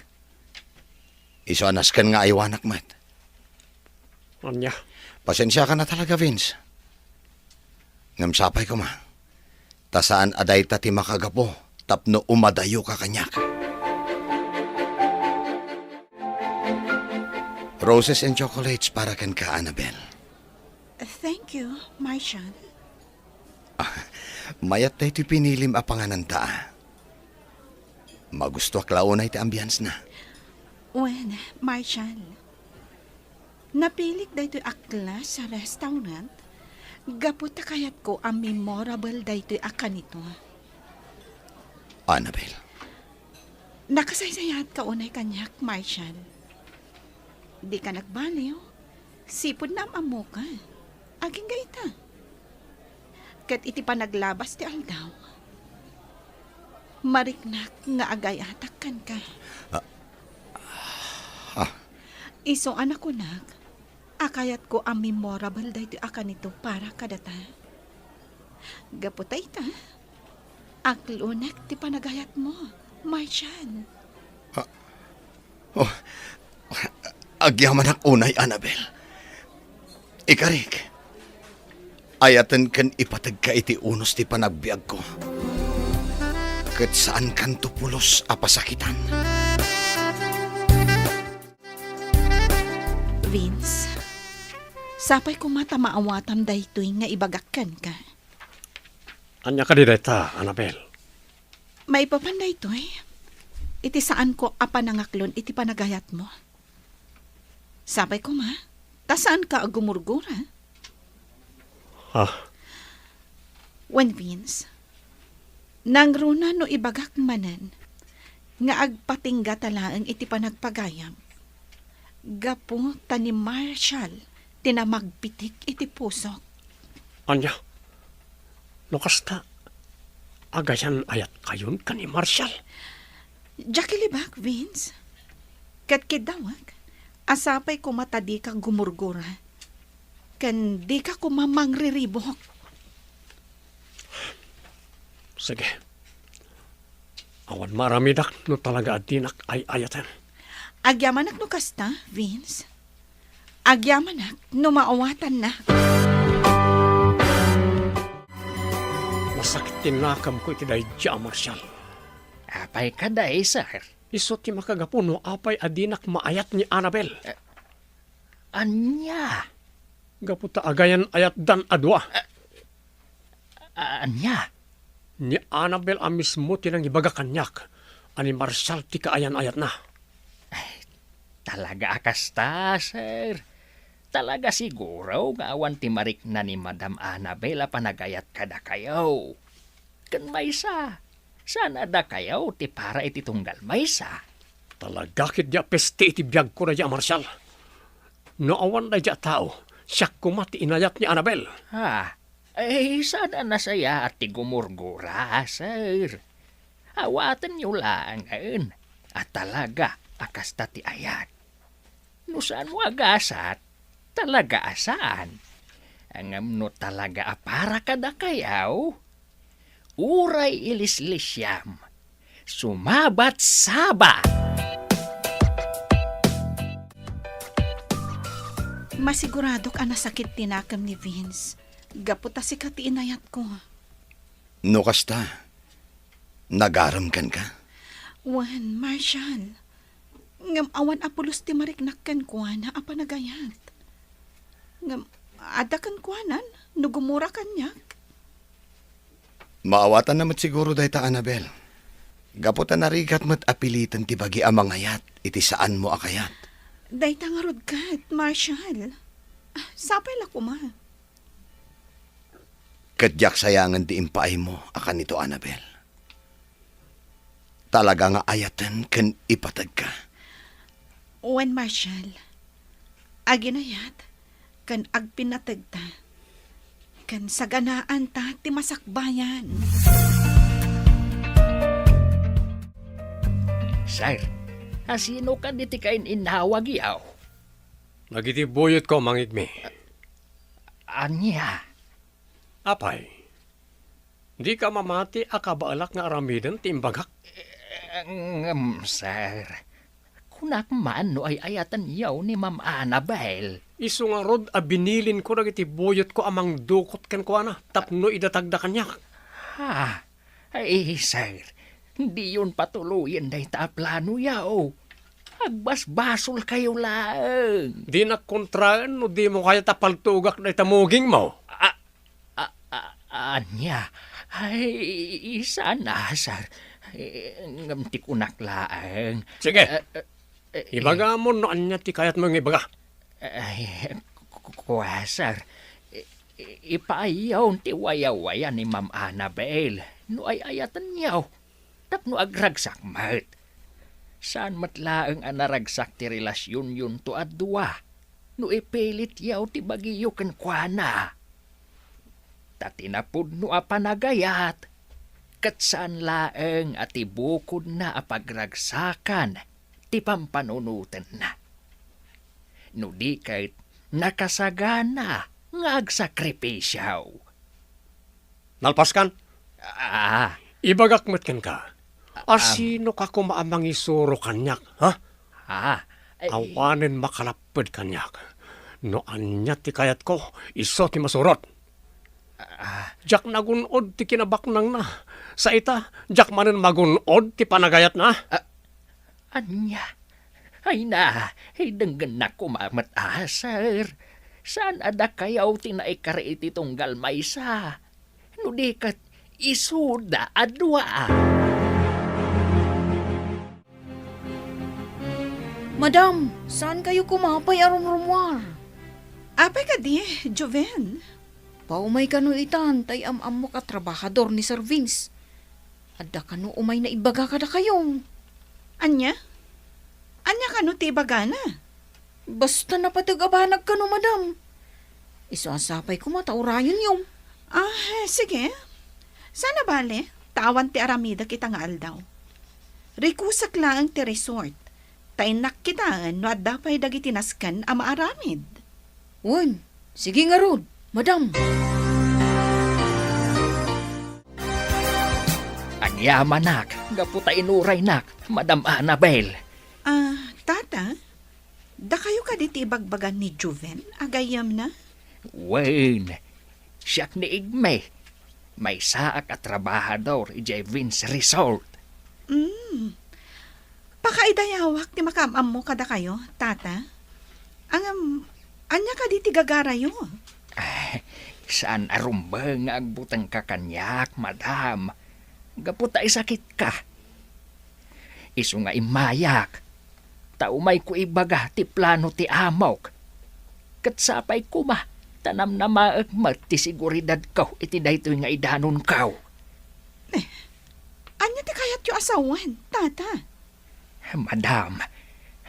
Isu a nasken nga aywanak met. Ania? Pasensiakan a talaga, Vince. Ngem sapay koma, ta saan a dayta ti makagapu tapno umadayoka kaniak. Roses and chocolates para kenka, Annabel. Thank you, Marshall. Ah, mayat daytoy pinilim a pangananta, ah. Magustoak la unay ti ambience na. Wen, Marshall, napilik daytoy a class a restaurant gapu ta kayatko a memorable daytoy a kanito. Annabel. Nakasaysayaatka unay kaniak, Marshall. Dika nagbaliw. Sipud naam-ammoka. Agingga ita. Ket iti panaglabas ti aldaw, mariknak nga agayatak kenka. Ah. Ah. Isu a nakunak a kayatko a memorable daytoy a kanito para kadata. Gapu ta ita, aklonek ti panagayatmo, Marshall. Ah. Oh, agyamanak unay, Annabel. Ikarik, ayaten ken ipategka iti unos ti panagbiagko. Ket saankanto pulos a pasakitan. Vince, sapay koma ta maawatam daytoy nga ibagak kenka. Ania kadi dayta, Annabel? Maipapan daytoy iti saanko a panangaklon iti panagayatmo. Sapay koma, ta saanka a gumurgura. Ah. Wen, Vince, nangruna no ibagak manen nga agpatinggata laeng iti panagpagayam gapu ta ni Marshall ti namagpitik iti pusok. Ania? No kasta, agayan-ayatkayon ken ni Marshall? Diak ilibak, Vince. Ket kiddawek a sapay koma ta dika gumurgura ken dika koma mangriribuk. Sige. Awan maaramidak no talaga a dinak ay-ayaten. Agyamanak no kasta, Vince. Agyamanak no maawatannak. Nasakit ti nakemko iti daydi a Marshall. Apay kadi, sir? Isu ti makagapu no apay a dinak maayat ni Annabel. Eh, ania? Gapu ta agayan-ayatdan a dua. Eh, ania? Ni Annabel a mismo ti nangibaga kaniak a ni Marshall ti kaayan-ayatna. Ay, talaga a kasta, sir. Talaga siguro nga awan ti marikna ni Madam Annabel a panagayat kadakayo. Ken maysa, saan a dakayo ti para iti tunggal maysa. Talaga ketdi a peste iti biagko daydiay a Marshall. No awan daydiay a tao, siak koma ti inayat ni Annabel. Ah, eh, saan a nasayaat ti gumurgura, sir? Awatenyo laengen a talaga a kasta ti ayat. No saanmo a gasat, talaga a saan. Ngem no talaga a para kadakayo, uray ilislisiam, sumabat saba! Masiguradok a nasakit ti nakem ni Vince, gapu ta sika ti inayatko. No kasta, nagarem kenka? Wen, Marshall. Ngem awan a pulos ti mariknak kenkuana a panagayat. Ngem adda kenkuanan no gumura kaniak. Maawatanna met siguro dayta, Annabel. Gapu ta narigat met a piliten ti bagi a mangayat iti saanmo a kayat. Dayta ngarud ket, Marshall. Ah, sapay la koma. Ket diak sayangen ti impaaymo a kanito, Annabel. Talaga nga ayaten ken ipategka. Wen, Marshall, aginayat ken agpinnategta, ken saganaanta ti masakbayan. Sir, asino kadi ti kain-innawagyo? Dagiti buyotko, Mang Igmi. Ania? Apay, dika mamati a kabaelak nga aramiden ti imbagak? Eh, ngem, sir, kunak man no ay-ayatenyo ni Ma'am Annabel. Isu ngarud a binilinko dagiti buyotko a mangdukot kenkuana tapno idatagda kaniak. Ha? Ay, sir, diyon patuloyen dayta a planoyo. Agbasbasolkayo laeng. Dinak kontraen no dimo kayat a paltugak dayta mugingmo. A, a, a, ania? Ay, sana, sir. Eh, ngem ti kunak laeng. Sige. Eh, eh, eh, Ibagamon no ania ti kayatmo nga ibaga. Ay, ku-, ku-, kua, sir. I-, i-, ipaayyon ti wayawaya ni Ma'am Annabel no ay-ayatenyo tapno agragsak met. Saan met laeng a naragsak ti relasionyonto a dua no ipilityo ti bagiyo kenkuana. Ta ti napudno a panagayat, ket saan laeng a ti bukodna a pagragsakan ti pampanunotenna. No di ket, nakasagana nga agsakripisio. Nalpaskan? Ah. Ibagak met kenka, asino ka koma a mangisuro kaniak, ha? Ah, ay. Awanen makalapped kaniak. No ania ti kayatko, isu ti masurot. Ah. Diak nagun-od ti kinabaknangna. Sa ita, diak manen magun-od ti panagayatna. Ah, ania? Ay na, ay denggennak koma met a, sir. Saan a dakayo ti naikari iti tunggal maysa? No di ket isuda a dua. Madam, saan kayo koma pay a rumrumuar? Apay kadi, Joven? Paumay kano itan, tay am-ammok a trabahador ni Sir Vince. Adda kano umay naibaga kadakayo. Ania? Ania kano ti ibagana? Basta napateg a banag kano, madam. Isu a sapay koma ta urayonyo. Ah, sige. Saan a bale, ta awan ti aramidek ita nga aldaw. Rikusek laeng ti resort. Ta innak kitaen no adda pay dagiti nasken a maaramid. Wen, sige ngarud, madam. Agyamanak, gapu ta inuraynak, Madam Annabel. Ah, tata, dakayo kadi ti ibagbaga ni Joven a gayyemna? Wen, siak ni Igme. Maysaak a trabahador idiay Vince Resort. Mm. Pakaidayawak ti makaam-ammo kadakayo, tata. Ngem, ania kadi ti gagarayo? Ay, saan a rumbeng nga agbutengka kaniak, madam. gapu ta isakitka. Isu nga immayak, ta umayko ibaga ti plano ti amok. Ket sapay koma ta namnamaek met ti seguridadko iti daytoy nga idanonko. Eh, ania ti kayatyo a sawen, Tata? Madam,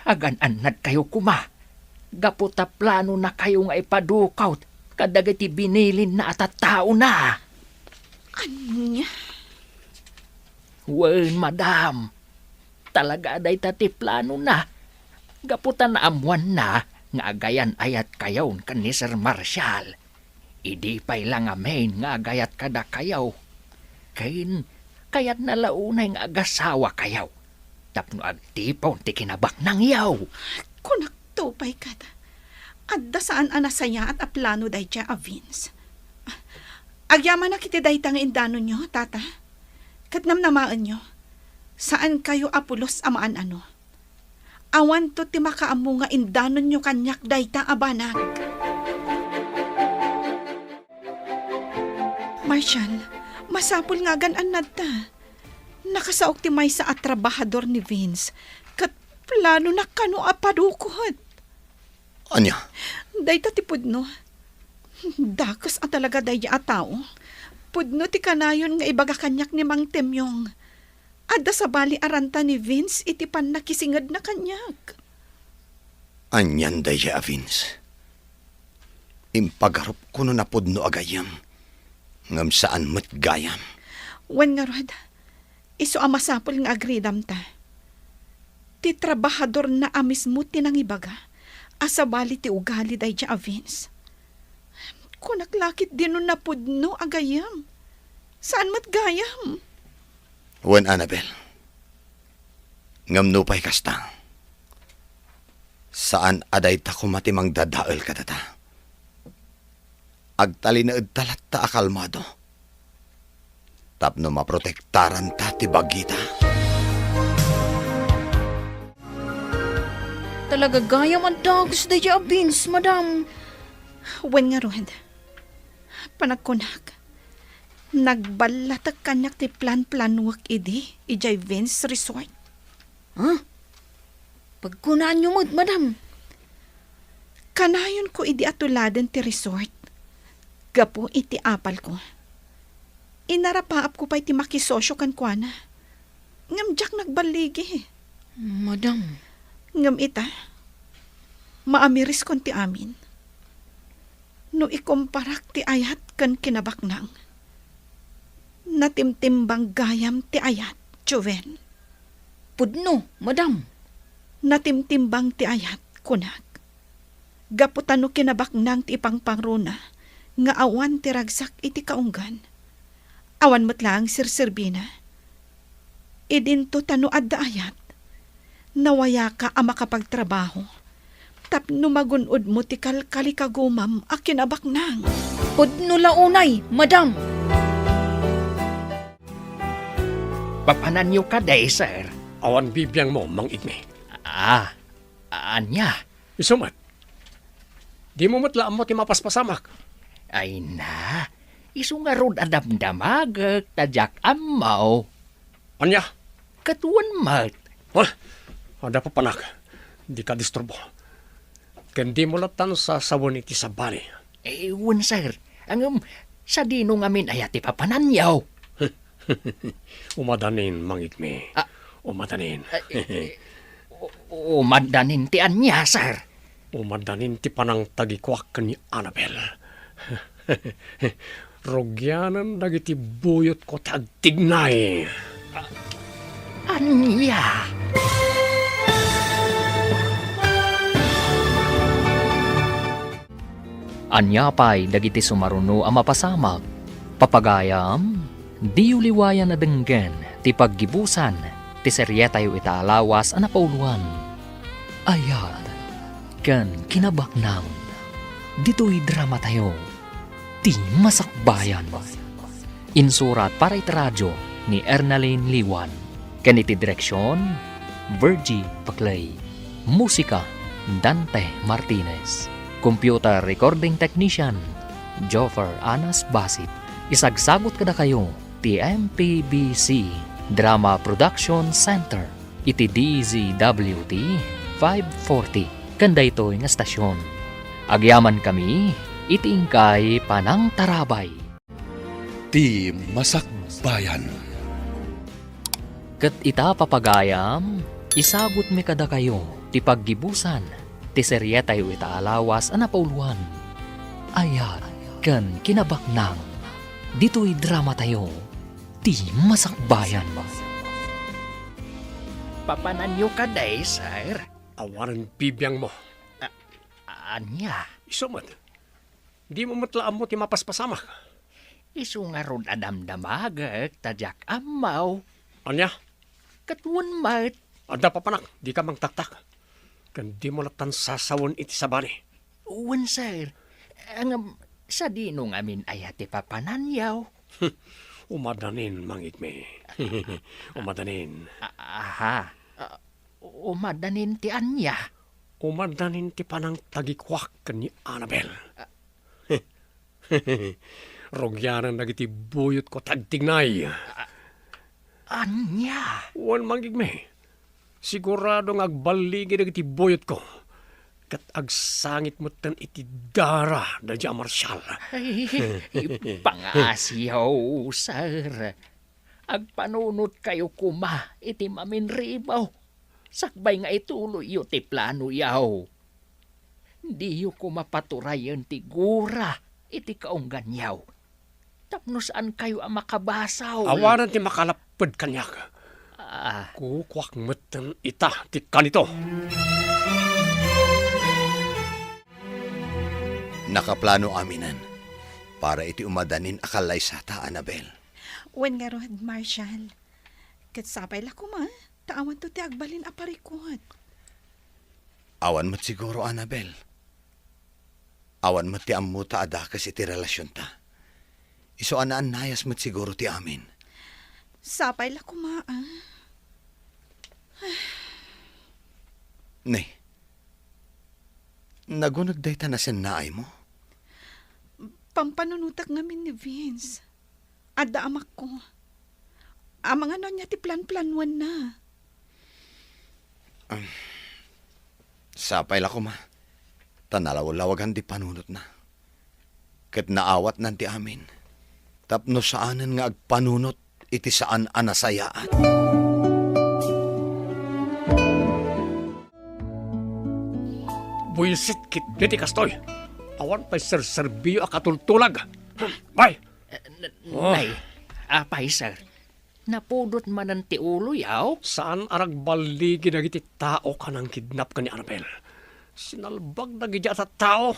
agan-annadkayo koma gapu ta planonakayo nga ipadukot kadagiti binilinna a tattaona. Ania? Wen, madam. Talaga a dayta ti planona. Gapu ta naammoanna nga agayan-ayatkayon ken ni Sir Marshall. Idi pay la ngamin nga agayat kadakayo, ken kayatna la unay nga agasawakayo tapno agtipon ti kinabaknangyo. Kunakto pay ket, adda saan a nasayaat a plano daydiay a Vince. Agyamanak iti dayta nga indanonyo, Tata. Ket namnamaenyo, saankayo a pulos a maan-ano. Awanto ti makaammo nga indanonyo kaniak dayta a banag. Marshall, masapul nga agan-annadta. Nakasaok ti maysa a trabahador ni Vince, ket planona kano a padukot. Ania? Dayta ti pudno. Dakes a talaga daydiay a tao. Pudno ti kanayon nga ibaga kaniak ni Mang Temyong. Adda sabali a ranta ni Vince iti pannakisingedna kaniak. Anian daydiay a Vince? Impagarup kuno a pudno a gayyem, ngem saan met gayam. Wen ngarud, isu a masapul nga agridamta. Ti trabahadorna a mismo ti nangibaga a sabali ti ugali daydiay a Vince. Kunak la ketdi no napudno a gayyem. Saan met gayam. Wen, Annabel. Ngem nupay kasta, saan a dayta koma ti mangdadael kadata. Agtalinaedta latta a kalmado tapno maprotektaranta ti bagita. Talaga gayam a dakes daydiay a Vince, madam. Wen ngarud, panagkunak, nagballatek kaniak ti plan-planuek idi idiay Vince Resort. Ha? Pagkunaanyo met, madam. Kanayonko idi a tuladen ti resort gapu iti apalko. Inarapaapko pay ti makisosio kenkuana. Ngem diak nagballigi. Madam. Ngem ita, maamireskon ti amin. No ikomparak ti ayat ken kinabaknang, natimtimbang gayam ti ayat, Joven. Pudno, madam. Natimtimbang ti ayat, kunak. Gapu ta no kinabaknang ti ipangpangruna nga awan ti ragsak iti kaunggan, awan met laeng serserbina. Idinto ta no adda ayat, nawayaka a makapagtrabaho tapno magun-odmo ti kalkalikagumam a kinabaknang. Pudno la unay, madam. Papananyo kadi, sir? Awan bibiangmo, Mang Igme. Ah, ania? Isu met. Dimo met la ammo ti mapaspasamak. Ay na, isu ngarud a damdamagek ta diak ammo. Ania? Ket wen met. Wen, adda papanak. Dika disturbo. Ken dimo latta sasawen iti sabali. Eh, wen, sir. Ngem, sadino ngamin aya ti papananyo? Umadanin, Mang Igme. Ah. Umadanin. Ah, eh, eh, u-, umadanin ti ania, sir? Umadanin ti panangtagikuak ken ni Annabel. Rugianen dagiti buyotko ti agtignay. Ania? Ania pay dagiti sumaruno a mapasamak? Papagayam, diyo liwayan a denggen ti paggibusan ti serietayo ita a lawas a napauloan, Ayat ken Kinabaknang. Ditoy dramatayo, Ti Masakbayan. Insurat para iti radio ni Ernalyn Liwan, ken iti direksion, Virgie Paclay. Musika, Dante Martinez. Computer recording technician, Joffer Anas Basit. Isagsagut kadakayo ti M P B C Drama Production Center iti D Z W T five forty ken daytoy nga stasyon. Agyamankami iti inkay panangtarabay. Ti Masakbayan. Ket ita, papagayam, isagutmi kadakayo ti paggibusan ti serietayo ita a lawas a napauloan, Ayat ken Kinabaknang, ditoy dramatayo, Ti Masakbayan. Papananyo kadi, sir? Awanen bibiangmo. A-, ania? Isu met. Dimo met la ammo ti mapaspasamak. Isu ngarud a damdamagek ta diak ammo. Ania? Ket wen met. Adda papanak, dika mangtaktak. Ken dimo lattan sasawen iti sabali. Wen, sir. Ngem, sadino ngamin aya ti papananyo? Umadanin, mangigmi. Umadanin. A-, aha. A, umadanin ti ania? Umadanin ti panangtagikuak ken ni Annabel. A, Rugianan dagiti buyotko ti agtignay. A-, ania? Wen, mangigmi. Sigurado nga agballigi dagiti buyotko. Ket agsangit metten iti dara daydi a Marshal. Ay, pangasiyo, sir. Agpanunotkayo koma iti maminribo, sakbay nga ituloyyo ti planoyo. Diyo koma paturayen ti gura iti kaungganyo, tapno saankayo a makabasol. Awanan ti makalapped kaniak. Ah. Kukuak metten ita ti kanito. Nakaplano aminen para iti umadanin a kallaysata, Annabel. Wen ngarud, Marshal. Ket sapay la koma, ta awanto ti agbalin a parikut. Awan met siguro, Annabel. Awan met ti ammota a dakes iti relasionta. Isu a naannayas met siguro ti amin. Sapay la koma, ah. Ne, naguneg dayta nasennaaymo? Pampanunotak ngamin ni Vince. Adda amakko. Amangan no ania ti planplanuanna. Am, sapay la koma, ta nalawlawagan ti panunotna. Ket naawatnan ti amin, tapno saanen nga agpanunot iti saan a nasayaat. Buisit ketdi ti kastoy. Awan pay serserbiyo a katultulag. Bay! Eh, n-, Oh. Nay, apay, sir? Napudot manen ti uloyo? Saan a ragballigi dagiti tao a nangkidnap ken ni Annabel. Sinalbag dagiti a tattao.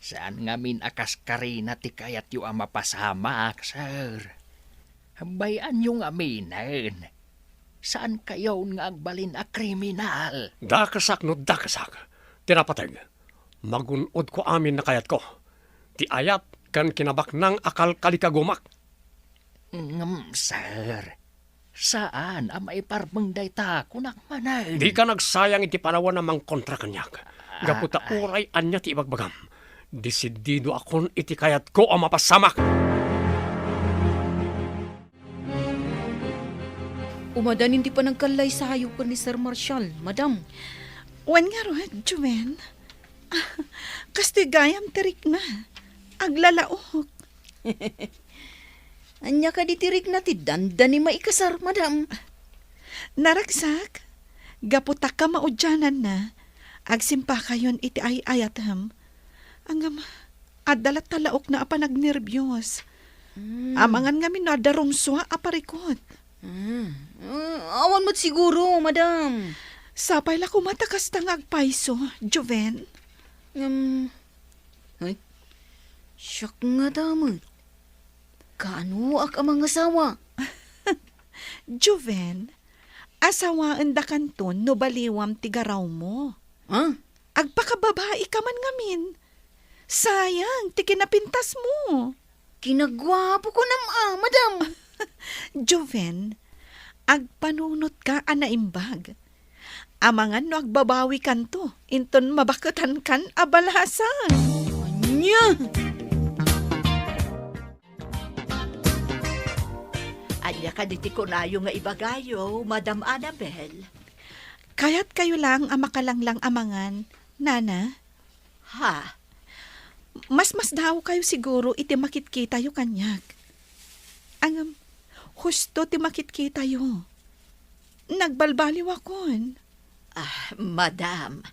Saan ngamin a kaskarina ti kayatyo a mapasamak, sir. Bay-anyo ngaminen. Saankayon nga agbalin a kriminal. Dakesak no dakesak ti napateg. Magun-odko amin a kayatko. Ti ayat ken kinabaknang a kalkalikagumak. Ngem, sir, saan a maiparbeng dayta, kunak manen. Dika nagsayang iti panawen a mangkontra kaniak. Ah, gapu ta ay. Uray ania ti ibagbagam, desididakon iti kayatko a mapasamak. Umadanin ti panangkallaysayo ken ni Sir Marshal, madam. Wen ngarud, Joven. Kastoy gayam ti rikna. Aglalaok. Ania kadi ti rikna ti dandani maikasar, madam? Naragsak, gapu ta kamaudiananna, agsimpakayon iti ay-ayatem. Ngem, adda latta laokna a panagnerbios. Mm. Amangan ngamin no adda rumsua a parikut. Mm. Mm, awan met siguro, madam. Sapay la koma ta kasta nga agpayso, Joven. Ngem, ay, siak ngata met. Kaanoak a mangasawa? Joven, asawaendakanto no baliwam ti garawmo. Ha? Agpakababaika man ngamin. Sayang ti kinapintasmo. Kinaguapo kunam a, madam. Joven, agpanunotka a naimbag. Amangan no agbabawikanto inton mabaketankan a balasang. Ania? Ania kadi ti kunayo nga ibagayo, Madam Annabel? Kayatkayo lang a makalanglang a mangan, Nana? Ha? Mas masdaawkayo siguro iti makitkitayo kaniak. Ngem, husto ti makitkitayo. Nagbalbaliwakon. Ah, madam.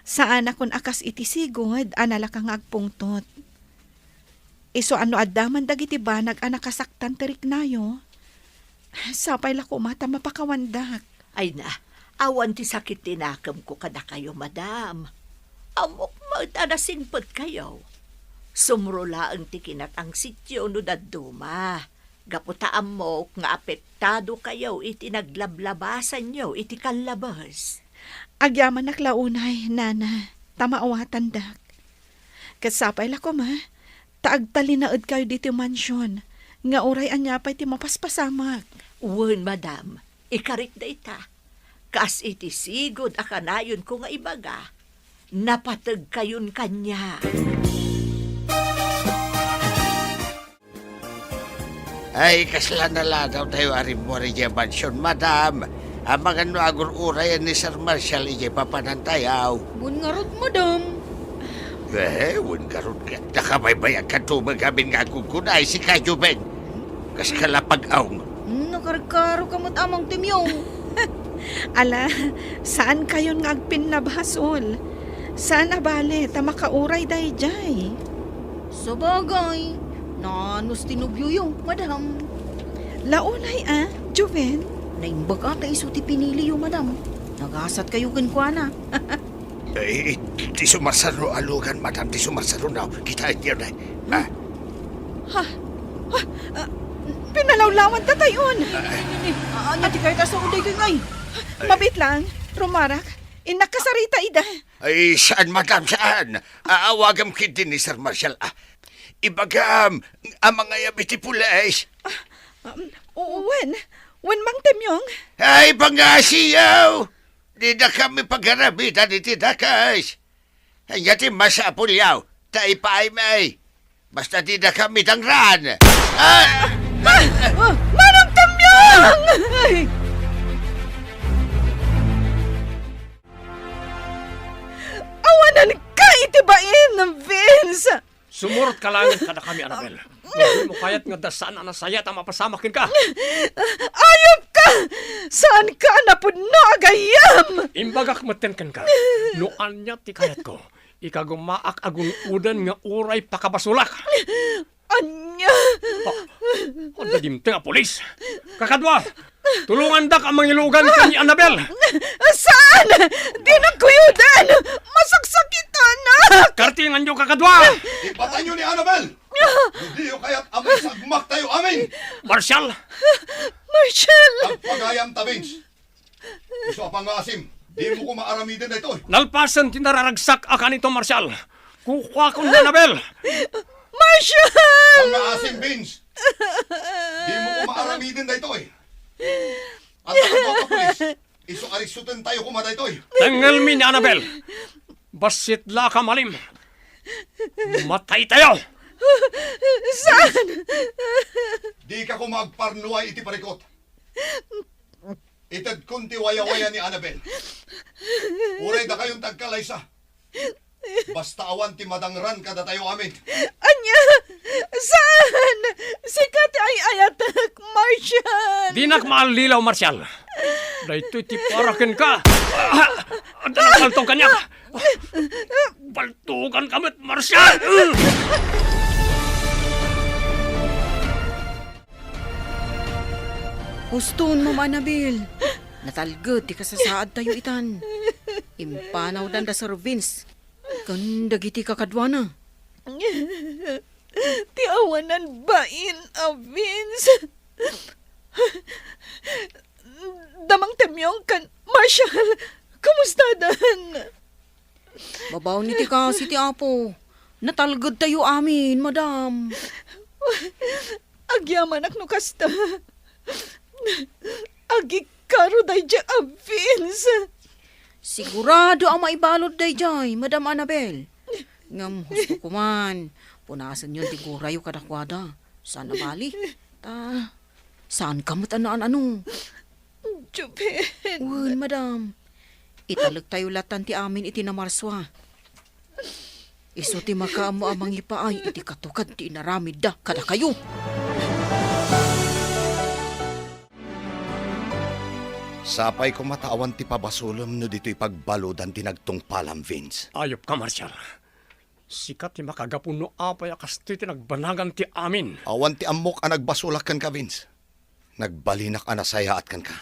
Saanakon a kas iti sigud a nalaka nga agpungtot. Isu a no adda man dagiti banag a nakasaktan ti riknayo, sapay la koma ta mapakawandak. Ay na, awan ti sakit ti nakemko kadakayo, madam. Ammok met a nasingpetkayo. Sumro laeng ti kinatangsityo no dadduma. Gapu ta ammok nga apektadokayo iti naglablabasanyo iti kallabes. Agyamanak la unay, Nana, ta maawatandak. Ket sapay la koma, ta agtalinaedkayo ditoy mansion, nga uray ania pay ti mapaspasamak. Wen, madam, ikarik dayta. Kas iti sigud a kanayonko nga ibaga, napategkayon kaniak. Ay, kasla naladawtayo a rimmuar idiay mansion, madam. Amangan no agur-urayan ni Sir Marshall idiay papanantayo. Wen ngarud, madam. Eh, wen ngarud ket nakabaybayagkanto met ngamin nga agkukuna, ay, sika, Joven. Kaska la pag-awnget. Hmm, nakarkaroka met, Amang Temyong. Ala, saankayon nga agpinnabasol. Saan a bale ta makauray daydiay. Sabagay, naanus ti nobioyo, madam. La unay a, Joven? Naimbag a ta isu ti piniliyo, madam. Nagasatkayo kenkuana. Eh, ti sumarsaro a lugan, madam, ti sumarsaro na. Kitaenyo na. Ah. Ha? Ha? Ah, pinalawlawan ta tayon. Ah, ania ti kayat a sao daytoy ngay? Mabiit lang, rumarak. Innak kasarita ida. Ay, saan, madam, saan? Aawagam ketdi ni Sir Marshall, ah. Ibagam a mangayab iti pulis. Ah, um, wen, wen, Mang Temyong. Ay, pangngasiyo! Dida kami pagarabitan iti dakes. Ania ti masapulyo, ta ipaaymi. Basta dida kami dangran. Ah! Ah! Ah! Manong Temyong! Ay! Awanan ka iti bain, Vince! Sumurotka laengen kadakami, Annabel. No dimo kayat nga adda saan a nasayaat a mapasamak kenka. Ayupka! Saanka a napudno a gayyem! Imbagak metten kenka, no ania ti kayatko, ikagumaak a gun-oden nga uray pakabasolak. Ania? Ah, adda dimteng a pulis. Kakadua, tulongandak a mangilugan ken ni Annabel. Saan? Dinak kuyoden! Masaksakitanak! Kartinganyo, kakadua! Ipatayyo ni Annabel! No diyo kayat a maisagmaktayo amin! Marshall! Marshall! Agpagayamta, Vince. Isu a pangngaasim, dimo koma aramiden daytoy. Nalpasen ti nararagsak a kanito, Marshall. Kukuakon ni Annabel. Marshall! Pangngaasim, Vince. Dimo koma aramiden daytoy. Adda kadua a pulis. Isu a riksutentayo koma daytoy. Tengelmi ni Annabel. Bassit la ka malim. Mataytayo. Saan? Dika koma agparnuay iti parikut. Itedkon ti wayawaya ni Annabel. Uray dakayon ti agkalaysa. Basta awan ti madangran kadatayo amin. Ania? Saan? Sika ti ay-ayatek, Marshall! Dinak maallilaw, Marshall. Daytoy ti para kenka. Adda nagpaltong kaniak. Paltuganka met, Marshall! Huston, Mama Annabel. Natalged ti kasasaadtayo itan. Impanawdan da Sir Vince ken dagiti kakaduana. Ti awanan bain a Vince. Damang Temyong ken Marshall, kumustadan? Babaen iti kaasi ti Apo, natalgedtayo amin, madam. Agyamanak no kasta. Agikaro daydiay a Vince. Sigurado a maibalud daydiay, Madam Annabel. Ngem husto koman, punasenyon ti gurayo kadakuada. Saan a bali. Ta, Saanka met a naan-ano. Joven. Wen, madam. Italektayo latan ti amin iti Namarsua. Isu ti makaammo a mangipaay iti katukad ti inaramidda kadakayo. Sapay koma ta awan ti pabasolem no ditoy pagbaludan ti nagtungpalam, Vince. Ayupka, Marshal. Sika ti makagapu no apay a kastoy ti nagbanagam ti amin. Awan ti ammok a nagbasolak kenka, Vince. Nagbalinak a nasayaat kenka.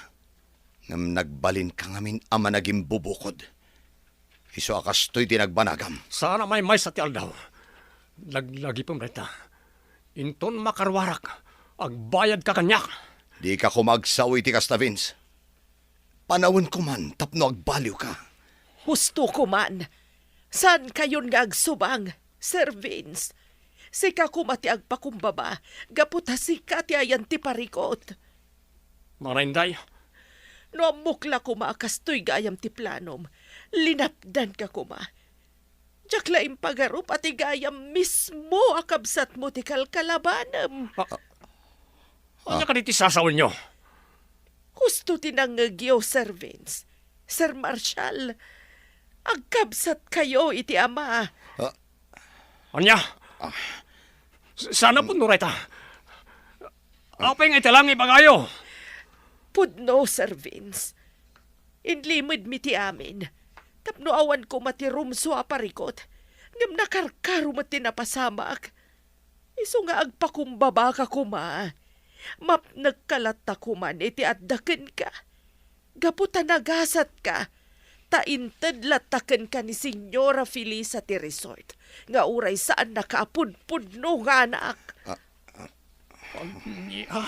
Ngem nagbalinka ngamin a managimbubukod. Isu a kastoy ti nagbanagam. Saan a maymaysa ti aldaw. Laglagipem dayta. Inton makaruarak, agbayadka kaniak. Dika koma agsao iti kasta, Vince. Panawenko man tapno agbaliwka. Husto koman. Saankayon nga agsubang, Sir Vince. Sika koma ti agpakumbaba, gapu ta sika ti ayan ti parikut. Mana, Inday? No ammok la koma a kastoy gayam ti planom, linapdanka koma. Diak la impagarup a ti gayam mismo a kabsatmo ti kalkalabanem. Ah, ania kadi ti sasawenyo? Husto ti nangngegyo, Sir Vince. Sir Marshal, agkabsatkayo iti ama. Ah. Ania? Ah. S-, saan a pudno dayta? Apay nga ita lang ibagayo? Pudno, Sir Vince. Inlimedmi ti amin. Tapno awan koma ti rumsua a parikut. Ngem nakarkaro met ti napasamak. Isu nga agpakumbabaka koma. Mapnekka latta koman iti adda kenka. Gapu ta nagasatka, ta inted latta kenka ni Señora Felisa ti resort, nga uray saannaka a pudpudno nga anak. Ah, ah. Ania?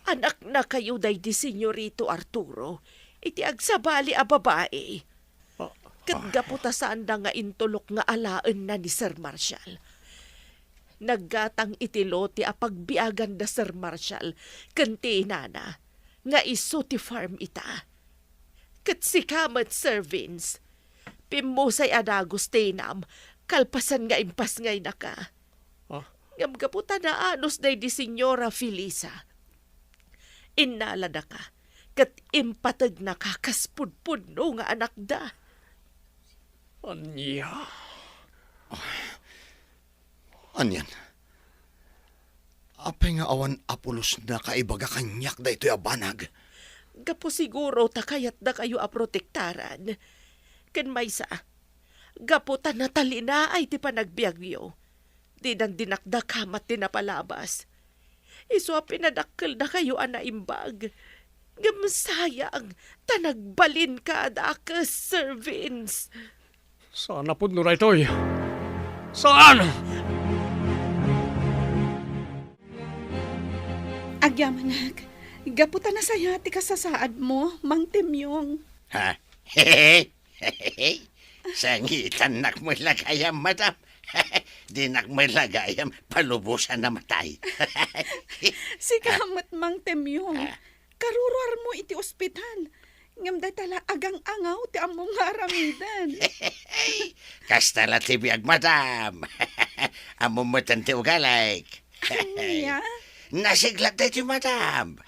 Anaknakayo daydi Señorito Arturo, iti agsabali a babai. Ah, ket ah. Gapu ta saanda nga intulok nga alaenna ni Sir Marshal. Naggatang iti lote a pagbiagan da Sir Marshal ken ti inana, nga isu ti farm ita. Ket sika met, Sir Vince, pimmusay a dagus ti inam kalpasan nga impasngaynaka. Ah. Ngem gapu ta naanus daydi Señora Felisa, innaladaka ket impategnaka kas pudpudno nga anakda. Ania? Anian? Apay nga awan a pulosna kaibaga kaniak daytoy a banag? Gapu siguro ta kayatdakayo a protektaran. Ken maysa, gapu ta natalinaay ti panagbiagyo. Didan dinakdakamat ti napalabas. Isu a pinadakkeldakayo a naimbag. Ngem sayang, ta nagbalinka a dakes, Sir Vince. Saan a pudno daytoy. Saan? Agyamanak, gapu ta nasayaat ti kasasaadmo, Mang Temyong. Ha? Sangitannak met la gayam, madam. Dinak met la gayam palubosan a matay. Sika met, Mang Temyong. Ah. Karuruarmo iti ospital. Ngem dayta la agang-angaw ti ammom nga aramiden. Kasta la ti biag, madam. Ammom met ti ugalik. Ania? Nasiglat daytoy, madam.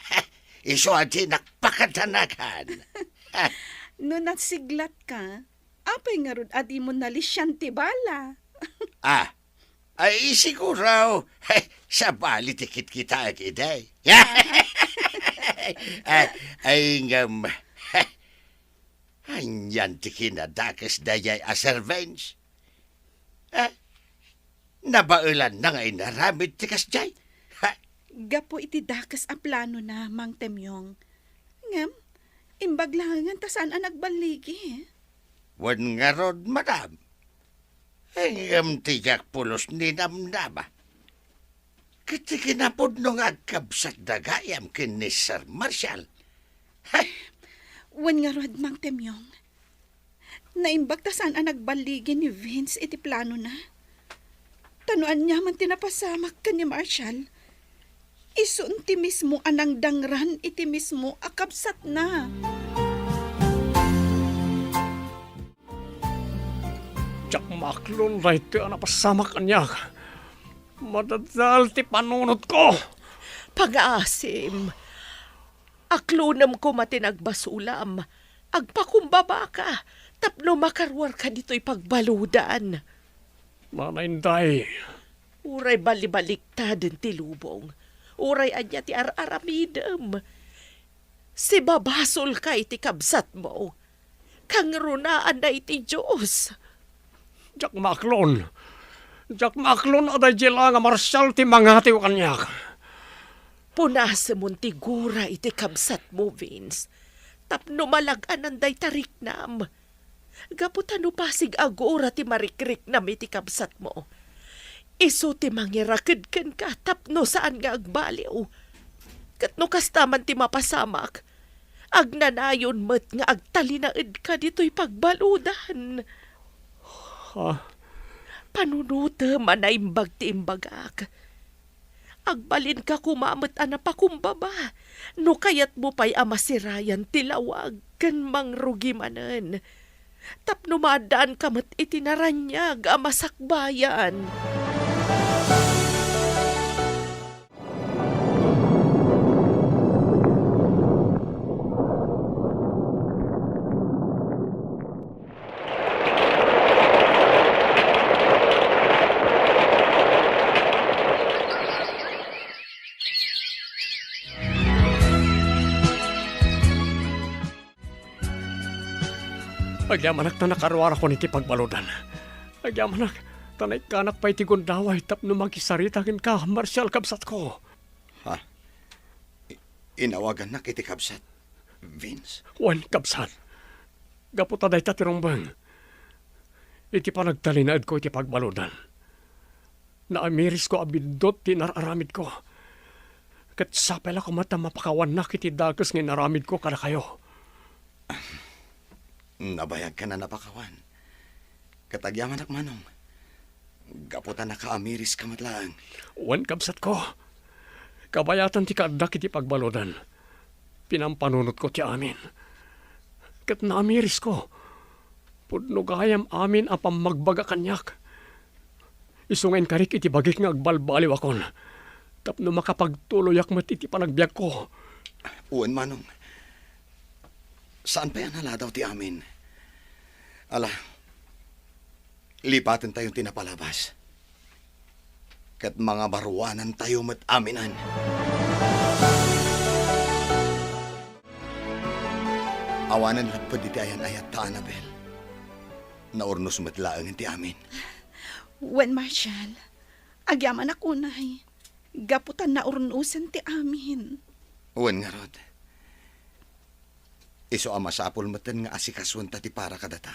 Isu a dinak pakadanagan. No nasiglatka, apay ngarud a dimo nalisian ti bala? Ah, ay, siguro, sabali ti kitkitaek idi. Ay, ay, ngem, anian ti kinadakes dayay a servants? Ah, nabaelanna nga inaramid ti kasdiay. Ha? Gapu iti dakes a planona, Mang Temyong. Ngem, imbag laengen ta saan a nagballigi. Wen ngarud, madam. Ngem ti diak pulos ni namnama. Ket ti kinapudno nga agkabsat da gayam ken ni Sir Marshall. Hay! Wen ngarud, Mang Temyong. Naimbag ta saan a nagballigi ni Vince iti planona. Ta no aniaman ti napasamak ken ni Marshall, isun ti mismo a nangdangran iti mismo a kabsatna. Diak maaklon daytoy a napasamak kaniak. Madadal ti panunotko. Pangaasim, aklonem koma ti nagbasulam. Agpakumbabaka tapno makaruarka ditoy pagbaludan. Mana, Inday. Uray balibaliktad ti lubong, uray ania ti ar-aramidem, sibabasolka iti kabsatmo. Kangrunaanna iti Dios. Diak maaklon. Diak maaklon a daydiay la nga Marshal ti mangatiw kaniak. Punasemon ti gura iti kabsatmo, Vince, tapno malag-anan dayta riknam. Gapu ta no pasig a gura ti marikriknam iti kabsatmo, isu ti mangiraked kenka tapno saan nga agbaliw. Ket no kasta man ti mapasamak, agnanayon met nga agtalinaedka ditoy pagbaludan. Ha? Panunotem a naimbag ti imbagak. Agbalinka koma met a napakumbaba no kayatmo pay a masirayan ti lawag ken mangrugi manen, tapno maaddaanka met iti naraniag a masakbayan. Agyamanak ta nakaruarakon iti pagbaludan. Agyamanak ta naikkanak pay ti gundaway tapno makisarita kenka, Marshal, kabsatko. Ha? I-, inawagannak iti kabsat, Vince? Wen, kabsat. Gapu ta dayta ti rumbeng iti panagtalinaedko iti pagbaludan. Naamirisko a biddut ti inar-aramidko. Ket sapay la koma ta mapakawannak iti dakes nga inaramidko kadakayo. Nabayagkan a napakawan. Ket agyamanak, Manong, gapu ta nakaamiriska met laeng. Wen, kabsatko, kabayatan ti kaaddak iti pagbaludan, pinampanunotko ti amin. Ket naamirisko. Pudno gayam amin a pammagbaga kaniak. Isu nga inkarik iti bagik nga agbalbaliwakon tapno makapagtuloyak met iti panagbiagko. Wen, Manong. Saan pay a naladaw ti amin. Ala, lipatentayon ti napalabas. Ket mangabaruanantayo met aminen. Awanen lapped iti ayan-ayatta, Annabel. Naurnos met laengen ti amin. Wen, Marshal, agyamanak unay, gapu ta naurnosen ti amin. Wen ngarud, isu a masapul metten nga asikasuenta ti para kadata.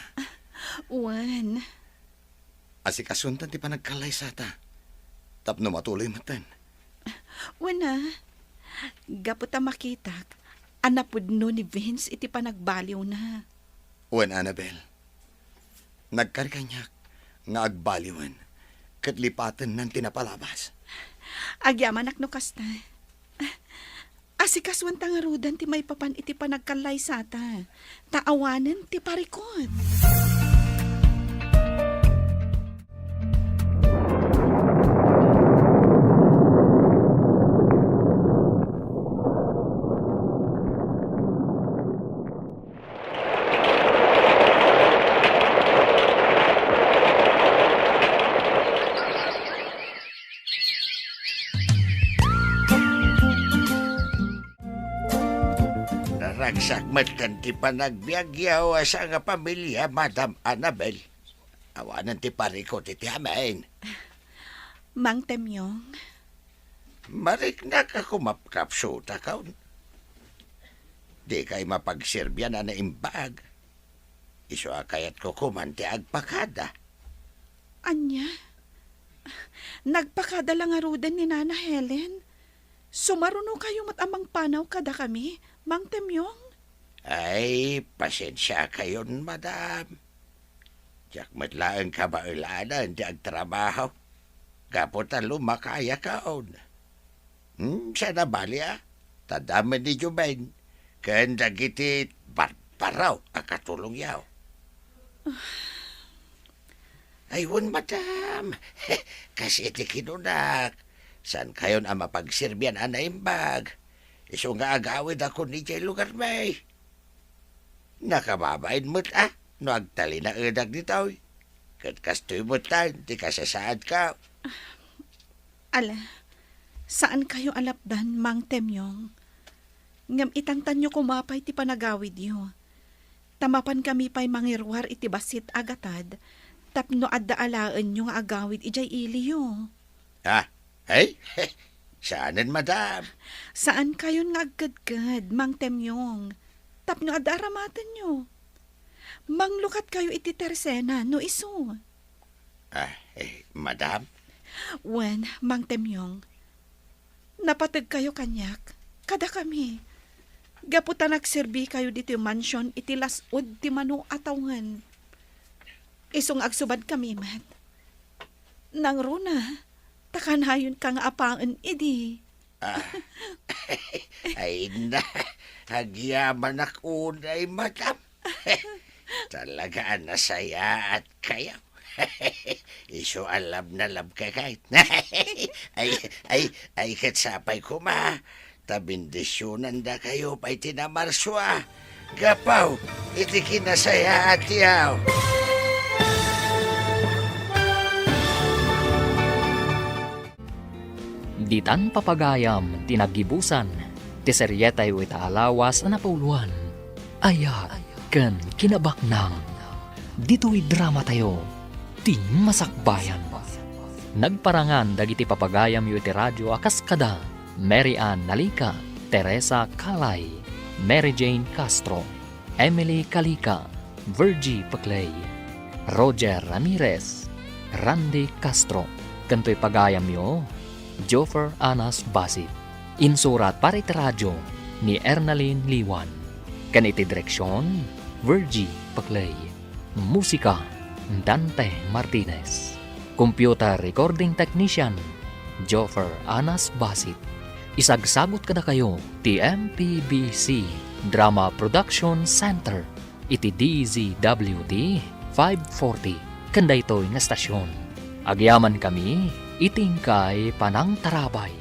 Wen. Asikasuenta ti panagkallaysata tapno matuloy metten. Wen a, gapu ta makitak a napudno ni Vince iti panagbaliwna. Wen, Annabel, nagkari kaniak nga agbaliwen ket lipatennan ti napalabas. Agyamanak no kasta. Asikasuenta ngaruden ti maipapan iti panagkallaysata, ta awanen ti parikut. Naragsak metten ti panagbiagyo a sangpamilia, Madam Annabel. Awanen ti parikut iti amin. Mang Temyong. Mariknak a kumapkapsutakon. Dikay mapagserbian a naimbag. Isu a kayatko koman ti agpakada. Ania? Nagpakada la ngaruden ni Nana Helen? Sumarunokayo met a mangpanaw kadakami, Mang Temyong? Ay, pasensiakayon, madam. Diak met laeng kabaelanen ti agtrabaho, gapu ta lumakayakon. Hmm, saan a bali a, ta adda met ni Joven ken dagiti barbaro a katulongyo. Ay, wen, madam. Kas iti kinunak, Saankayon a mapagserbian a naimbag. Isu nga agawidakon idiay lugarmi. Nakababain met a no agtalinaedak ditoy. Ket kastoy met laeng ti kasasaadko. Ala, saankayo a lapdan, Mang Temyong. Ngem itantanyo koma pay ti panagawidyo. Ta mapankami pay mangiruar iti bassit a gatad tapno adda alaenyo nga agawid idiay iliyo. Ah, ay? Saanen, madam. Saankayon nga agkedked, Mang Temyong, tapno adda aramatenyo. Manglukatkayo iti tersena no isu. Ah, eh, madam? Wen, Mang Temyong, napategkayo kaniak, kadakami. Gapu ta nagserbikayo ditoy mansion iti las-ud ti mano a tawen. Isu nga agsubadkami met. Nangruna, ta kanayonka nga apaen idi. Ah, ay na, agyamanak unay, madam. Talaga a nasayaatkayo. Isu a love na love ka kay. Ay, ay, ay, ket sapay koma. Ta bendisionandakayo pay ti namarsua. Gapu iti kinasayaatyo. Ditan papagayam ti naggibusan ti serietayo ita a lawas a napauluan, Ayat ken Kinabaknang. Ditoy dramatayo, ti masakbayan. Nagparangan dagiti papagayamyo iti radio a kas kada Mary Ann Nalica, Teresa Calay, Mary Jane Castro, Emily Calica, Virgie Peclay, Roger Ramirez, Randy Castro, ken toy pagayamyo, Joffer Anas Basit. Insurat para iti radio ni Ernalyn Liwan. Ken iti direksion, Virgie Peclay. Musika, Dante Martinez. Computer recording technician, Joffer Anas Basit. Isagsagut kadakayo ti M P B C Drama Production Center iti D Z W T five forty ken daytoy nga estasion. Agyamankami iti inkay panangtarabay.